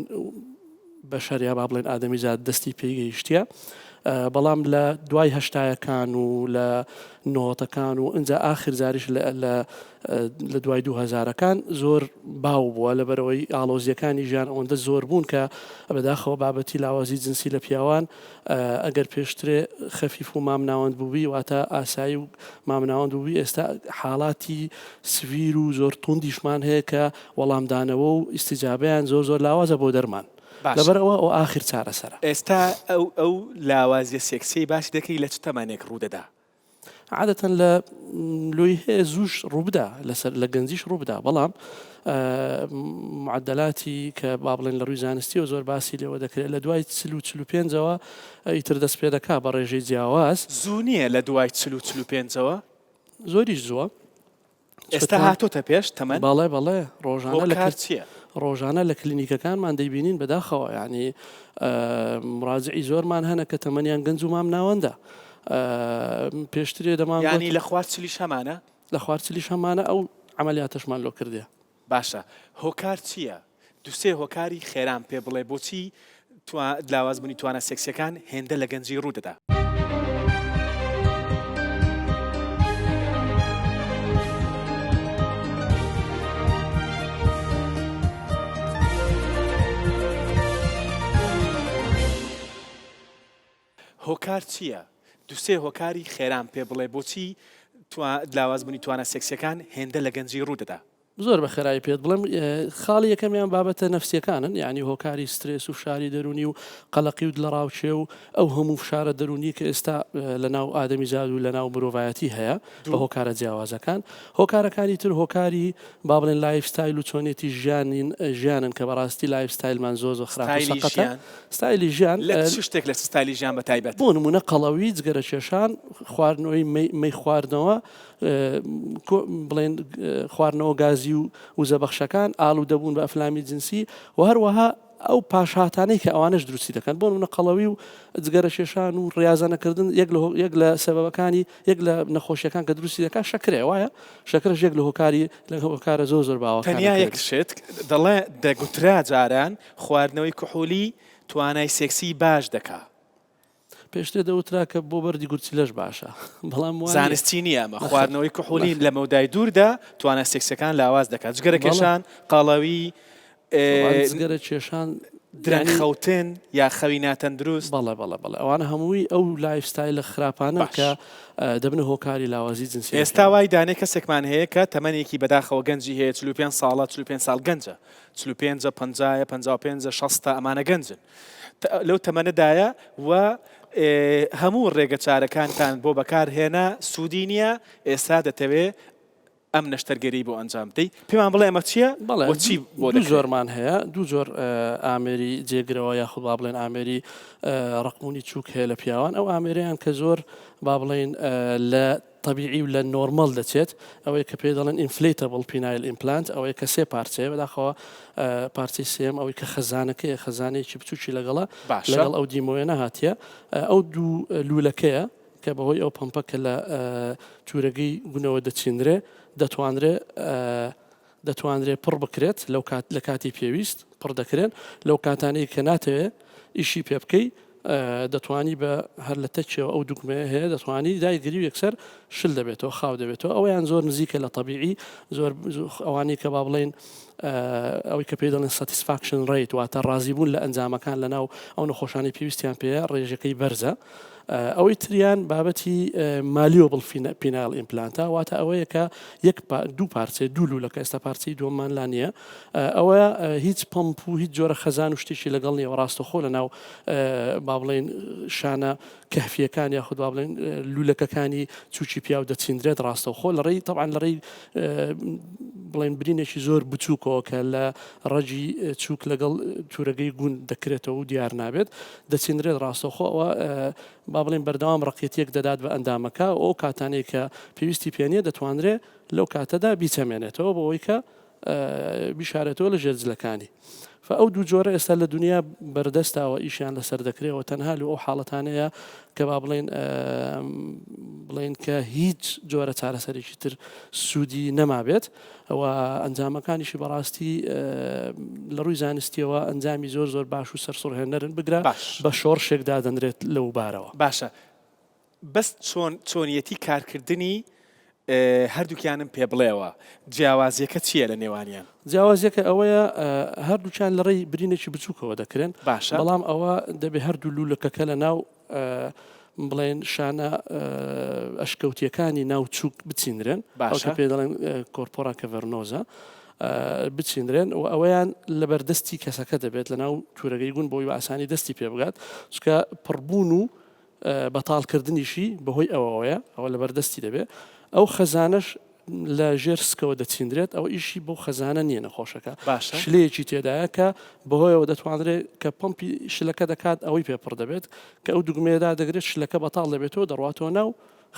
بەشەر یا با بڵێن ئادەمیزاد دەستی پێی گەیشتیە بەڵام لە دوای هەشتایەکان و لە نۆتەکان و ئینجا ئاخر جاریش لە دوای دوو هەزارەکان زۆر باو بووە لەبەرئەوەی ئاڵۆزیەکانی ژیان ئەوەندە زۆر بوون کە بەداخەوە بابەتی لاوازی جنسی لە پیاوان ئەگەر پێشترێ خەفیف و مامناوەند بووبی واتە ئاسایی و مامناوەند بووبی ئێستا حاڵاتی severe و زۆر توندیشمان هەیە کە وەڵامدانەوە و ئیستیجابەیان زۆر زۆر لاوازە بۆ دەرمان باشە. لەبەر ئەوە ئەوە ئاخر چارەسەرە. ئێستا ئەو ئەو لاوازیە سێکسیەی باسی دەکەی لە چ تەمەنێک ڕوودەدا؟ عادەتەن لە لۆی هەیە زووش ڕووبدا لەسەر لە گەنجیش ڕووبدا بەڵام معدلاتی کە با بڵێن لە ڕووی زانستیەوە زۆر باسی لێوە دەکرێت لە دوای 40 و 45ەوە ئیتر دەست پێ دەکا بە ڕێژەی جیاواز. زوو نییە لە دوای 40 و 45ەوە؟ زۆریش زووە. ئێستا هاتۆتە پێش تەمەن؟ بەڵێ بەڵێ ڕۆژانە لە هۆکار چییە؟ ڕۆژانە لە کلینیکەکانمان دەیبینین بەداخەوە یعنی مراجعی زۆرمان هەنە کە تەمەنیان گەنج و مام ناوەندە پێشترێ دەمان ینی لە خوار چلیش هەمانە؟ لە خوار چلیش هەمانە ئەو عملیاتەشمان لۆ کردێ. باشە هۆکار چییە؟ دوسێ هۆکاری خێرام پێ بڵێ بۆچی لاوازبوونی توانا سێکسیەکان هێندە لە گەنجی ڕوو دەدا؟ هۆکار چییە؟ دوسێ هۆکاری خێرام پێ بڵێ بۆچی لاوازبوونی توانا سێکسیەکان هێندە لە گەنجی ڕوو دەدا؟ زۆر بە خێرایی پێت بڵێم خاڵی یەکەمیان بابەتە نەفسیەکانن یعنی هۆکاری سترێس و فشاری دەرونی و قەلەقی و دڵەڕاوکێ و ئەو هەموو فشارە دەرونی کە ئێستا لە ناو ئادەمیزاد و لە ناو مرۆڤایەتی هەیە بە هۆکارە جیاوازەکان هۆکارەکانی تر هۆکاری با بڵێن lifestyle و چۆنێتی ژیانین ژیانن کە بەڕاستی lifestyle مان زۆر زۆر خراپ و سەقەتە ستایلی ژیان لە چ شتێک لە ستایلی ژیان بە تایبەت بۆ نمونە قەڵەوی جگەرە کێشان خواردنەوەی مەی خواردنەوە بڵێن خواردنەوە گازی و وزەبەخشەکان، ئالوودەبوون بە ئەفلامی جنسی و هەروەها ئەو پاشهاتانەی کە ئەوانەش دروستی دەکەن بۆ نمونە قەڵەوی و جگەرەکێشان و ڕیازە نەکردن یەک لە یەک لە سەبەبەکانی یەک لە نەخۆشیەکان کە دروستی دەکات شەکرەیە وایە شەکرەش یەک لە هۆکاری لە هۆکارە زۆر زۆر باوەکانە تەنیا یەک شت دەڵێ دەگوترا جاران خواردنەوەی کحولی توانای سێکسی باش دەکا. پێشتر دەوترا کە بۆ بەردی گورچیلەش باشە بەڵام وا نییە. زانستی نییە ئەمە، نەخێر خواردنەوەی کحولی نەخێر. لە مەودای دووردا توانا سێکسیەکان لاواز دەکات، جگەرە بەڵێ. کێشان، قەڵەوی، تەبعەن جگەرە کێشان درەنگ یانی. خەوتن یا خەوی ناتەندروست. بەڵێ بەڵێ بەڵێ ئەوانە هەمووی ئەو lifestyle ە خراپانەن باش. کە دەبنە هۆکاری لاوازی جنسی لە ئێستا پیاوان. وای دانێ کەسێکمان هەیە کە تەمەنێکی بەداخەوە گەنجی هەیە 45 ساڵە 45 ساڵ گەنجە 45 پەنجایە 55 شەستە ئەمانە گەنجن لەو تەمەنەدایە و هەموو ڕێگە چارەکانتان بۆ بەکار هێنا سوودی نییە ئێستا دەتەوێ ئەم نەشتەرگەری بۆ ئەنجام بدەی پێمان بڵێ ئەمە چییە بەڵێ و چی بۆ دوو دەکرێت؟ جۆرمان هەیە دوو جۆر ئامێری جێگرەوە یاخود با بڵێن ئامێری ڕەقبوونی چووک هەیە لە پیاوان ئەو ئامێریان کە زۆر با بڵێن لە تەبیعی و لە نۆرمەڵ دەچێت، ئەوەیە کە پێی دەڵێن Inflatable Penile Implant، ئەوەیە کە سێ پارچەیە، بەداخەوە پارچەی سێیەم ئەوەی کە خەزانەکەیە، خەزانەیەکی بچووکی لەگەڵە، باشە. لەگەڵ ئەو دیمۆیە نەهاتیە، ئەو دوو لوولەکەیە کە بەهۆی ئەو پەمپە کە لە تورەگەی گونەوە دەچینرێ، دەتوانرێ دەتوانرێ پڕ بکرێت لەو کات لە کاتی پێویست پڕ دەکرێن لەو کاتانەی کە ناتەوێ ئیشی پێ بکەی دەتوانی بە هەر لە تەکیەوە ئەو دوگمەیە هەیە دەتوانی دایگری و یەکسەر شل دەبێتەوە خاو دەبێتەوە ئەویان زۆر نزیکە لە تەبیعی زۆر ئەوانەی کە با بڵێین ئەوەی کە پێی دەڵێن satisfaction rate واتە ڕازیبوون لە ئەنجامەکان لەناو ئەو نەخۆشانەی پێویستیان پێیە ڕێژەکەی بەرزە. ئەوەی تریان بابەتی malleable penile implant ە واتە ئەوەیە کە یەک دوو پارچەیە دوو لوولەکە ئێستا پارچەی دووەممان لا نییە ئەوە هیچ پەمپ و هیچ جۆرە خەزان و شتێکی لەگەڵ نییە ڕاستەخۆ لە ناو با بڵێن شانە کەهفیەکان یاخود با بڵێن لوولەکەکانی چوکی پیاو دەچیندرێت ڕاستەوخۆ لە ڕێی تەبعەن لە ڕێی بڵێن برینێکی زۆر بچووکەوە کە لە ڕەگی چوک لەگەڵ تورەگەی گون دەکرێتەوە و دیار نابێت دەچینرێت ڕاستەوخۆ ئەوە با بڵێن بەردەوام ڕقیەتیەک دەدات بە ئەندامەکە ئەو کاتانەی کە پێویستی پێ نییە دەتوانرێت لەو کاتەدا بیچەمێنێتەوە بۆ ئەوەی کە بیشارێتەوە لە ژێر جلەکانی. فە ئەو دوو جۆرە ئێستا لە دونیا بەردەستە و ئیشیان لەسەر دەکرێ و تەنها لۆ ئەو حاڵەتانەیە کە با بڵێین بڵێین کە هیچ جۆرە چارەسەرێکی تر سوودی نەمابێت و ئەنجامەکانیشی بەڕاستی لە ڕووی زانستیەوە ئەنجامی زۆر زۆر باش و سەرسوڕهێنەرن بگرە باش. بە شۆڕشێک دادەنرێت لەو بارەوە. باشە بەس چۆن چۆنیەتی کارکردنی هەردووکیانم پێ بڵێوە جیاوازیەکە چیە لە نێوانیان؟ جیاوازیەکە ئەوەیە هەردووکیان لە ڕێی برینێکی بچووکەوە دەکرێن باشە بەڵام ئەوە دەبێ هەردوو لوولەکەکە لە ناو بڵێن شانە ئەشکەوتیەکانی ناو چوک بچینرێن باشە پێ دەڵێن corpora cavernosa بچینرێن و ئەوەیان لەبەردەستی کەسەکە دەبێت لە ناو تورەگەی گون بۆی بە ئاسانی دەستی پێ بگات چونکە پڕبوون و بەتاڵ کردنیشی بەهۆی ئەوەوەیە، ئەوە لەبەر دەستی دەبێ. ئەو خەزانەش لە ژێر سکەوە دەچیندرێت، ئەوە ئیشی بەو خەزانە نییە نەخۆشەکە. باشە. شلەیەکی تێدایە کە بەهۆیەوە دەتوانرێت کە پەمپی شلەکە دەکات ئەوەی پێ پڕ دەبێت، کە ئەو دوگمەیە دادەگرێت شلەکە بەتاڵ دەبێتەوە دەڕواتەوە ناو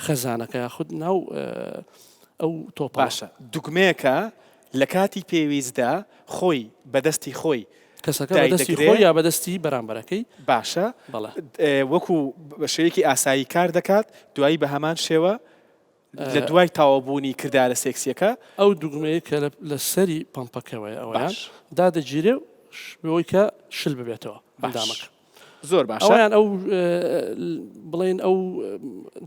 خەزانەکە یاخود ناو ئەو تۆپەڵە. باشە دوگمەیەکە لە کاتی پێویستدا خۆی بە دەستی خۆی کەسەکە بە دەستی خۆی یا بە دەستی بەرامبەرەکەی؟ باشە بەڵێ. وەکو بە شێوەیەکی ئاسایی کار دەکات دوایی بە هەمان شێوە لە دوای تەواوبوونی کردارە سێکسیەکە. ئەو دوگمەیە کە لە سەری پەمپەکەوەیە ئەوەیان دادەگیرێ و بۆی کە شل ببێتەوە ئەندامەکە. زۆر باشە. ئەویان ئەو بڵێن ئەو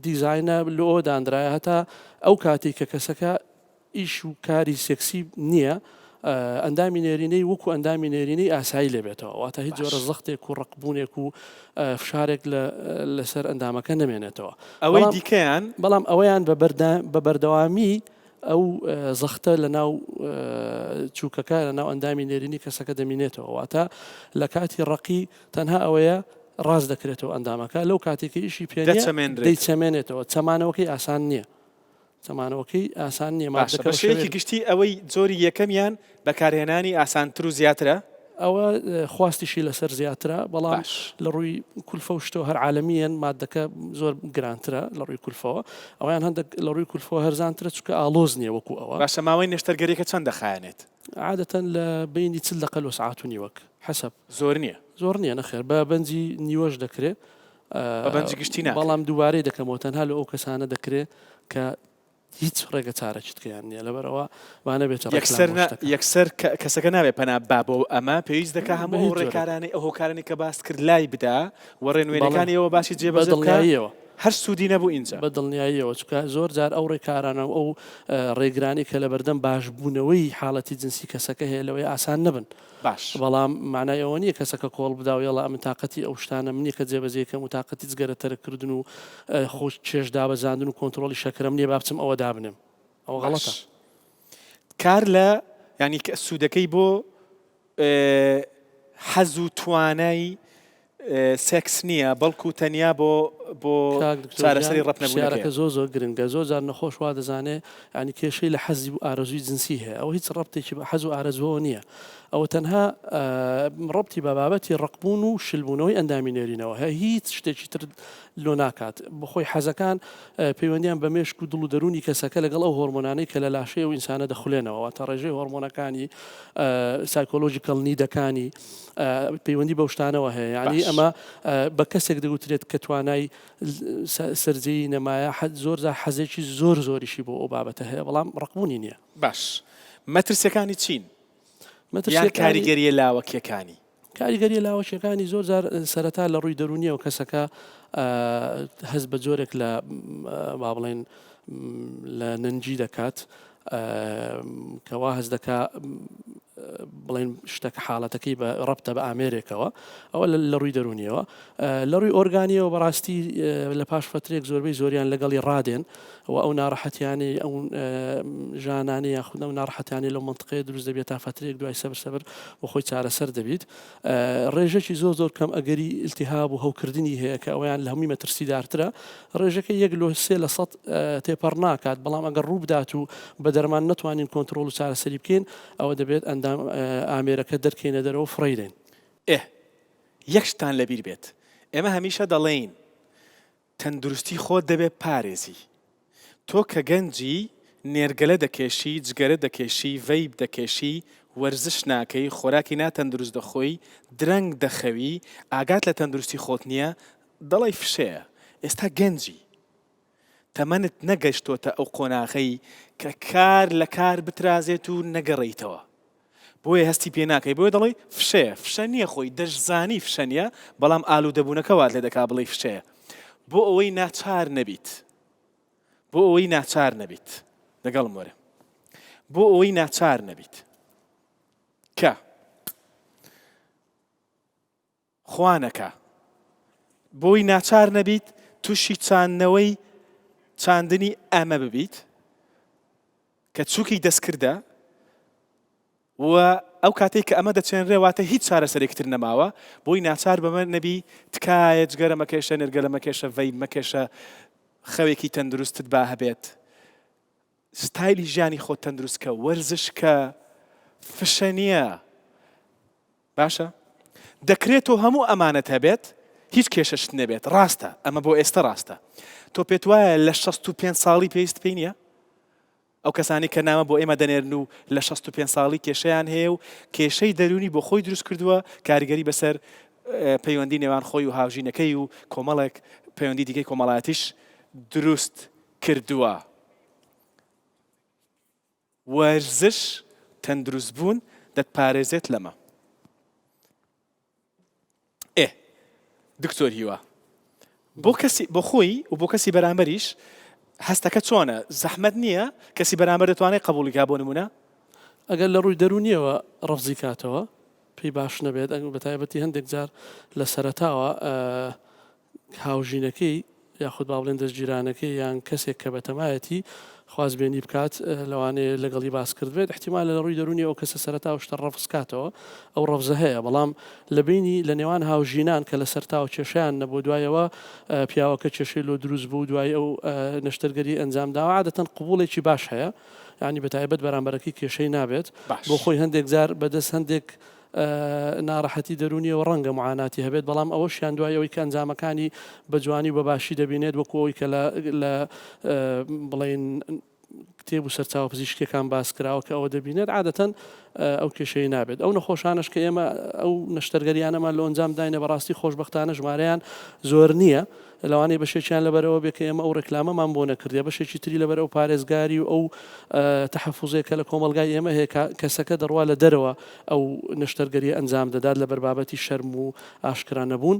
دیزاینە لۆ دانرایە هەتا ئەو کاتێک کە کەسەکە ئیش و کاری سێکسی نییە ئەندامی نێرینەی وەکو ئەندامی نێرینەی ئاسایی لێ بێتەوە واتە هیچ جۆرە زەختێک و ڕقبوونێک و فشارێک لەسەر ئەندامەکە نەمێنێتەوە ئەوەی دیکەیان بەڵام ئەوەیان بە بەردەوامی ئەو زەختە لە ناو چووکەکە لە ناو ئەندامی نێرینی کەسەکە دەمینێتەوە واتە لە کاتی ڕقی تەنها ئەوەیە ڕاست دەکرێتەوە ئەندامەکە لەو کاتێکی ئیشی پێ دەیچەمێنێتەوە چەمانەوەکەی ئاسان نییە. چەمانەوەکەی ئاسان نییە باشە بە شێوەیەکی گشتی ئەوەی جۆری یەکەمیان بەکارهێنانی ئاسانتر و زیاترە؟ ئەوە خواستیشی لەسەر زیاترە بەڵام لە ڕووی کولفە و شتەوە هەر عالەمیەن مادەکە زۆر گرانترە لە ڕووی کولفەوە ئەویان هەندێک لە ڕووی کولفەوە هەرزانترە چونکە ئاڵۆز نییە وەکو ئەوە. باشە ماوەی نەشتەرگەریەکە چەند دەخایەنێت؟ عادەتەن لە بەینی 40 دەقە لۆ سەعات و نیوەک حەسەب. زۆر نییە؟ زۆر نییە نەخێر بە بەنجی نیوەش دەکرێ بە بەنجی گشتی ناکرێ. بەڵام دووبارەی دەکەمەوە تەنها لۆ ئەو کەسانە دەکرێ کە هیچ ڕێگە چارەکی تکەیان نییە لەبەرئەوە با نەبێتە ڕێکلام یەکسەر بۆ نا شتەکە. یەکسەر کە کەسەکە نابێ پەنا با بۆ ئەمە پێویست دەکا بە هەموو ئەو هیچ جۆرێک. ڕێکارانەی ئەو هۆکارانەی کە باست کرد لای بدا و بەڵێ ڕێنوێنیەکانی ئێوە باشی بە جێبەجێ بکا دڵنیاییەوە. هەر سوودی نەبوو ئینجا. بە دڵنیاییەوە چونکە زۆر جار ئەو ڕێکارانە و ئەو ڕێگرانەی کە لەبەردەم باشبوونەوەی حاڵەتی جنسی کەسەکە هەیە لەوەیە ئاسان نەبن. باش. بەڵام مانای ئەوە نییە کەسەکە کۆڵ بدا و یەڵا ئەمن تاقەتی ئەو شتانەم نییە کە جێبەجێی کەم و تاقەتی جگەرە تەرک کردن و خۆ کێش دابەزاندن و کۆنترۆڵی شەکرەم نییە با بچم ئەوە دابنێم. ئەوە غەڵەتە. باش. کار لە یانی سوودەکەی بۆ حەز و توانای سێکس نییە بەڵکو تەنیا بۆ بۆ کاک دکتۆر گیان چارەسەری ڕەپ نەبوونەکەیە. پرسیارەکە زۆر زۆر گرنگە زۆر جار نەخۆش وا دەزانێ یانی کێشەی لە حەزی و ئارەزووی جنسی هەیە ئەوە هیچ ڕەبتێکی بە حەز و ئارەزووەوە نییە ئەوە تەنها ڕەبتی بە بابەتی ڕەقبوون و شلبوونەوەی ئەندامی نێرینەوە هەیە هیچ شتێکی تر لۆ ناکات بەخۆی حەزەکان پەیوەندیان بە مێشک و دڵ و دەروونی کەسەکە لەگەڵ ئەو هۆرمۆنانەی کە لە لاشەی ئەو ئینسانە دەخولێنەوە واتە ڕێژەی هۆرمۆنەکانی psychological need ەکانی پەیوەندی بەو شتانەوە هەیە یعنی باش. ئەمە بە کەسێک دەگوترێت کە توانای سەرجێی نەمایە حەز زۆر جار حەزێکی زۆر زۆریشی بۆ ئەو بابەتە هەیە بەڵام ڕقبوونی نییە. باش مەترسیەکانی چین؟ یان مەترسیەکانی کاریگەریە لاوەکیەکانی؟ کاریگەریە لاوەکیەکانی زۆر جار سەرەتا لە ڕووی دەروونیەوە کەسەکە هەست بە جۆرێک لە با بڵێن لە نەنگی دەکات کە وا هەست دەکا. بڵێن شتەکە حاڵەتەکەی بە ڕەبتە بە ئامێرێکەوە ئەوە لە ڕووی دەرونیەوە لە ڕووی ئۆرگانیەوە بەڕاستی لە پاش فترێک زۆربەی زۆریان لەگەڵی ڕادێن و ئەو ناڕەحەتیانەی ئەو ژانانەی یاخود ئەو ناڕەحەتیانەی لەو مەنتقەیە دروست دەبێت تا فترێک دوای سەبر سەبر بۆ خۆی چارەسەر دەبیت ڕێژەکی زۆر زۆر کەم ئەگەری ئیلتیهاب و هەوکردنی هەیە کە ئەویان لە هەمووی مەترسیدارترە ڕێژەکە یەک لۆ سێ لە سەد تێپەڕ ناکات بەڵام ئەگەر ڕووبدات و بە دەرمان نەتوانین کۆنترۆڵ و چارەسەری بکەین ئەوە دەبێت ئەندام ئامێرەکە دەرکەینە دەرەوە فڕێی دەین. ئێ یەک شتان لەبیر بێت ئێمە هەمیشە دەڵێین تەندروستی خۆت دەبێ پارێزی. تۆ کە گەنجی، نێرگەلە دەکێشی، جگەرە دەکێشی، vape دەکێشی، وەرزش ناکەی، خۆراکی ناتەندروست دەخۆی، درەنگ دەخەوی، ئاگات لە تەندروستی خۆت نییە، دەڵێی فشەیە. ئێستا گەنجی. تەمەنت نەگەشتۆتە ئەو قۆناغەی کە کار لە کار بترازێت و نەگەڕێیتەوە. بۆیە هەستی پێ ناکەی بۆیە دەڵێی فشەیە فشە نییە خۆی دەشزانی فشە نییە بەڵام ئالوودەبوونەکە وات لێ دەکا بڵێی فشەیە بۆ ئەوەی ناچار نەبیت بۆ ئەوەی ناچار نەبیت لەگەڵم وەرە بۆ ئەوەی ناچار نەبیت کە خوا نەکا بۆی ناچار نەبیت توشی چاندنەوەی چاندنی ئەمە ببیت کە چوکی دەستکردە و ئەو کاتێک کە ئەمە دەچێنرێ واتە هیچ چارەسەرێکی تر نەماوە بۆی ناچار بەمە نەبی تکایە جگەرە مەکێشە نێرگەلە مەکێشە vape مەکێشە خەوێکی تەندروستت با هەبێت ستایلی ژیانی خۆت تەندروست کە وەرزش کە فشە نییە باشە دەکرێت تۆ هەموو ئەمانەت هەبێت هیچ کێشەشت نەبێت ڕاستە ئەمە بۆ ئێستە ڕاستە تۆ پێت وایە لە 65 ساڵی پێویست پێی نییە ئەو کەسانی کە نامە بۆ ئێمە دەنێرن و لە 65 ساڵی کێشەیان هەیە و کێشەی دەروونی بۆ خۆی دروست کردووە کاریگەری بەسەر پەیوەندی نێوان خۆی و هاوژینەکەی و کۆمەڵێک پەیوەندی دیکەی کۆمەڵایەتیش دروست کردووە. وەرزش، تەندروست بوون دەتپارێزێت لەمە. ئێ دکتۆر هیوا بۆ کەسی بۆ خۆی و بۆ کەسی بەرامبەریش هەستەکە چۆنە؟ زەحمەت نییە؟ کەسی بەرامبەر دەتوانێت قبوڵی کا بۆ نمونە؟ ئەگەر لە ڕووی دەروونیەوە ڕەفزی کاتەوە پێی باش نەبێت بەتایبەتی هەندێک جار لە سەرەتاوە هاوژینەکەی یاخود با بڵێن دەستگیرانەکەی یان کەسێک کە بەتەمایەتی خوازبێنی بکات لەوانەیە لەگەڵی باس کردبێت احتیمالە لە ڕووی دەروونی ئەو کەسە سەرەتا ئەو شتە ڕەفز کاتەوە ئەو ڕەفزە هەیە بەڵام لە بینی لە نێوان هاوژینان کە لە سەرتاوە کێشەیان نەبوو دوایەوە پیاوەکە کێشەی لۆ دروست بوو دوای ئەو نەشتەرگەری ئەنجام داوە عادەتەن قبوڵێکی باش هەیە یانی بەتایبەت بەرامبەرەکەی کێشەی نابێت باش. بۆ خۆی هەندێک جار بەدەست هەندێک ناڕەحەتی دەروونیەوە ڕەنگە معاناتی هەبێت، بەڵام ئەوەشیان دوای ئەوەی کە ئەنجامەکانی بە جوانی و بە باشی دەبینێت وەکو ئەوەی کە لە بڵێین کتێب و سەرچاوە پزیشکیەکان باس کراوە کە ئەوە دەبینێت عادەتەن ئەو کێشەی نابێت ئەو نەخۆشانەش کە ئێمە ئەو نەشتەرگەریانەمان لە ئەنجام داینە بەڕاستی خۆشبەختانە ژمارەیان زۆر نییە لەوانەیە بەشێکیان لەبەرئەوە بێت کە ئێمە ئەو ڕێکلامەمان بۆ نەکردیە، بەشێکی تری لەبەر ئەو پارێزگاری و ئەو تەحەفوزەیە کە لە کۆمەڵگای ئێمە هەیە کە کەسەکە دەڕوا لە دەرەوە ئەو نەشتەرگەریە ئەنجام دەدات لەبەر بابەتی شەرم و ئاشکرا نەبوون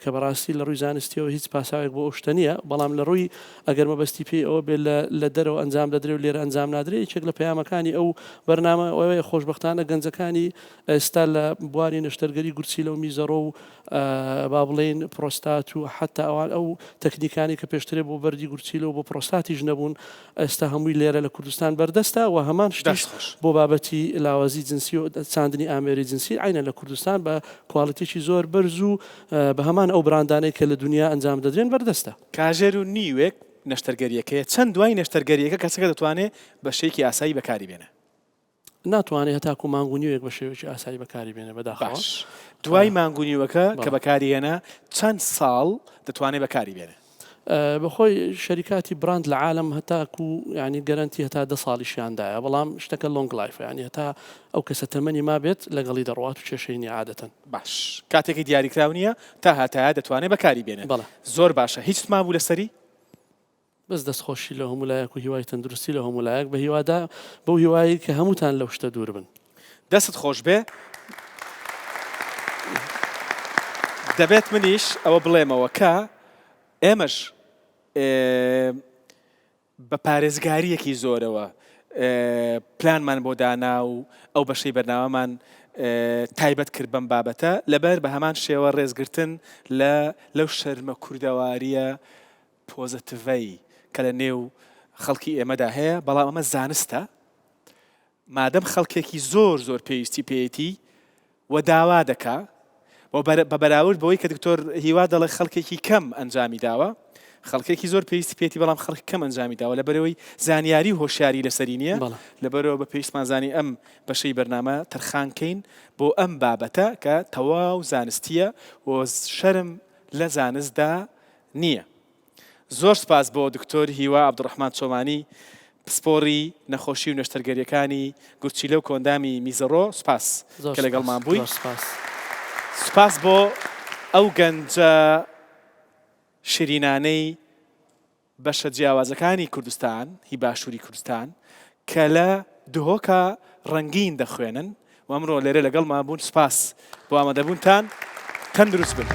کە بەڕاستی لە ڕووی زانستیەوە هیچ پاساوێک بۆ ئەو شتە نییە بەڵام لە ڕووی ئەگەر مەبەستی پێی ئەوە بێت لە دەرەوە ئەنجام دەدرێ و لێرە ئەنجام نادرێ یەکێک لە پەیامەکانی ئەو بەرنامە ئەوەیە خۆشبەختانە گەنجەکانی ئێستا لە بواری نەشتەرگەری گورچیلە و میزەڕۆ و با بڵێین پرۆستات و حەتا ئەوان ئەو تەکنیکانەی کە پێشترێ بۆ بەردی گورچیلە و بۆ پرۆستاتیش نەبوون ئێستا هەمووی لێرە لە کوردستان بەردەستە و هەمان شتیش دەست خۆش. بۆ بابەتی لاوازی جنسی و چاندنی ئامێری جنسی عەینەن لە کوردستان بە quality ێکی زۆر بەرز و بە هەمان ئەو براندانەی کە لە دونیا ئەنجام دەدرێن بەردەستە. کاژێر و نیوێک نەشتەرگەریەکەیە چەند دوای نەشتەرگەریەکە کەسەکە دەتوانێ بە شێکی ئاسایی بەکاری بێنێ؟ ناتوانێ هەتاکو مانگ و نیوێک بە شێوەیەکی ئاسایی بەکاری بێنێ بەداخەوە. باش دوای مانگ و نیوەکە کە بەکاری هێنا چەند ساڵ دەتوانێ بەکاری بێنێ؟ بەخۆی شەریکاتی براند لە عالەم هەتاکو یانی گەرەنتی هەتا دە ساڵیشیان دایە بەڵام شتەکە long life ە یانی هەتا ئەو کەسە تەمەنی مابێت لەگەڵی دەڕوات و کێشەی نیە عادەتەن. باش کاتێکی دیاریکراو نیە تا هەتایە دەتوانێ بەکاری بێنێ. بەڵێ. زۆر باشە هیچت مابوو لەسەری؟ بەس دەستخۆشی لە هەموو لایەک و هیوای تەندروستی لە هەموو لایەک بە هیوادا بەو هیوایەی کە هەمووتان لەو شتە دوور بن. دەستت خۆشبێ دەبێت منیش ئەوە بڵێمەوە کە ئێمەش بە پارێزگاریەکی زۆرەوە. پلانمان بۆ دانا و ئەو بەشەی بەرنامەمان تایبەت کرد بەم بابەتە لەبەر بە هەمان شێوە ڕێزگرتن لە لەو شەرمە کوردەواریە پۆزەتڤەی کە لە نێو خەڵکی ئێمەدا هەیە بەڵام ئەمە زانستە مادەم خەڵکێکی زۆر زۆر پێویستی پێیەتی و داوا دەکا و بە بەراورد بەوەی کە دکتۆر هیوا دەڵێ خەڵکێکی کەم ئەنجامی داوە خەڵکێکی زۆر پێویستی پێیەتی بەڵام خەڵک کەم ئەنجامی داوە لەبەرەوەی زانیاری و هۆشیاری لەسەری نییە لەبەرەوە بە پێویستمان زانی ئەم بەشەی بەرنامە تەرخان کەین بۆ ئەم بابەتە کە تەواو زانستیە و شەرم لە زانستدا نییە. زۆر سوپاس بۆ دکتۆر هیوا عەبدولڕەحمان چۆمانی پسپۆڕی نەخۆشی و نەشتەرگەریەکانی گورچیلە و کۆئەندامی میزەڕۆ سوپاس کە لەگەڵمان بووی. سوپاس بۆ ئەو گەنجە شیرینانەی بەشە جیاوازەکانی کوردستان هی باشووری کوردستان کە لە دهۆکا ڕەنگین دەخوێنن و ئەمڕۆ لێرە لەگەڵمان بوون سوپاس بۆ ئامادەبوونتان تەندروست بن.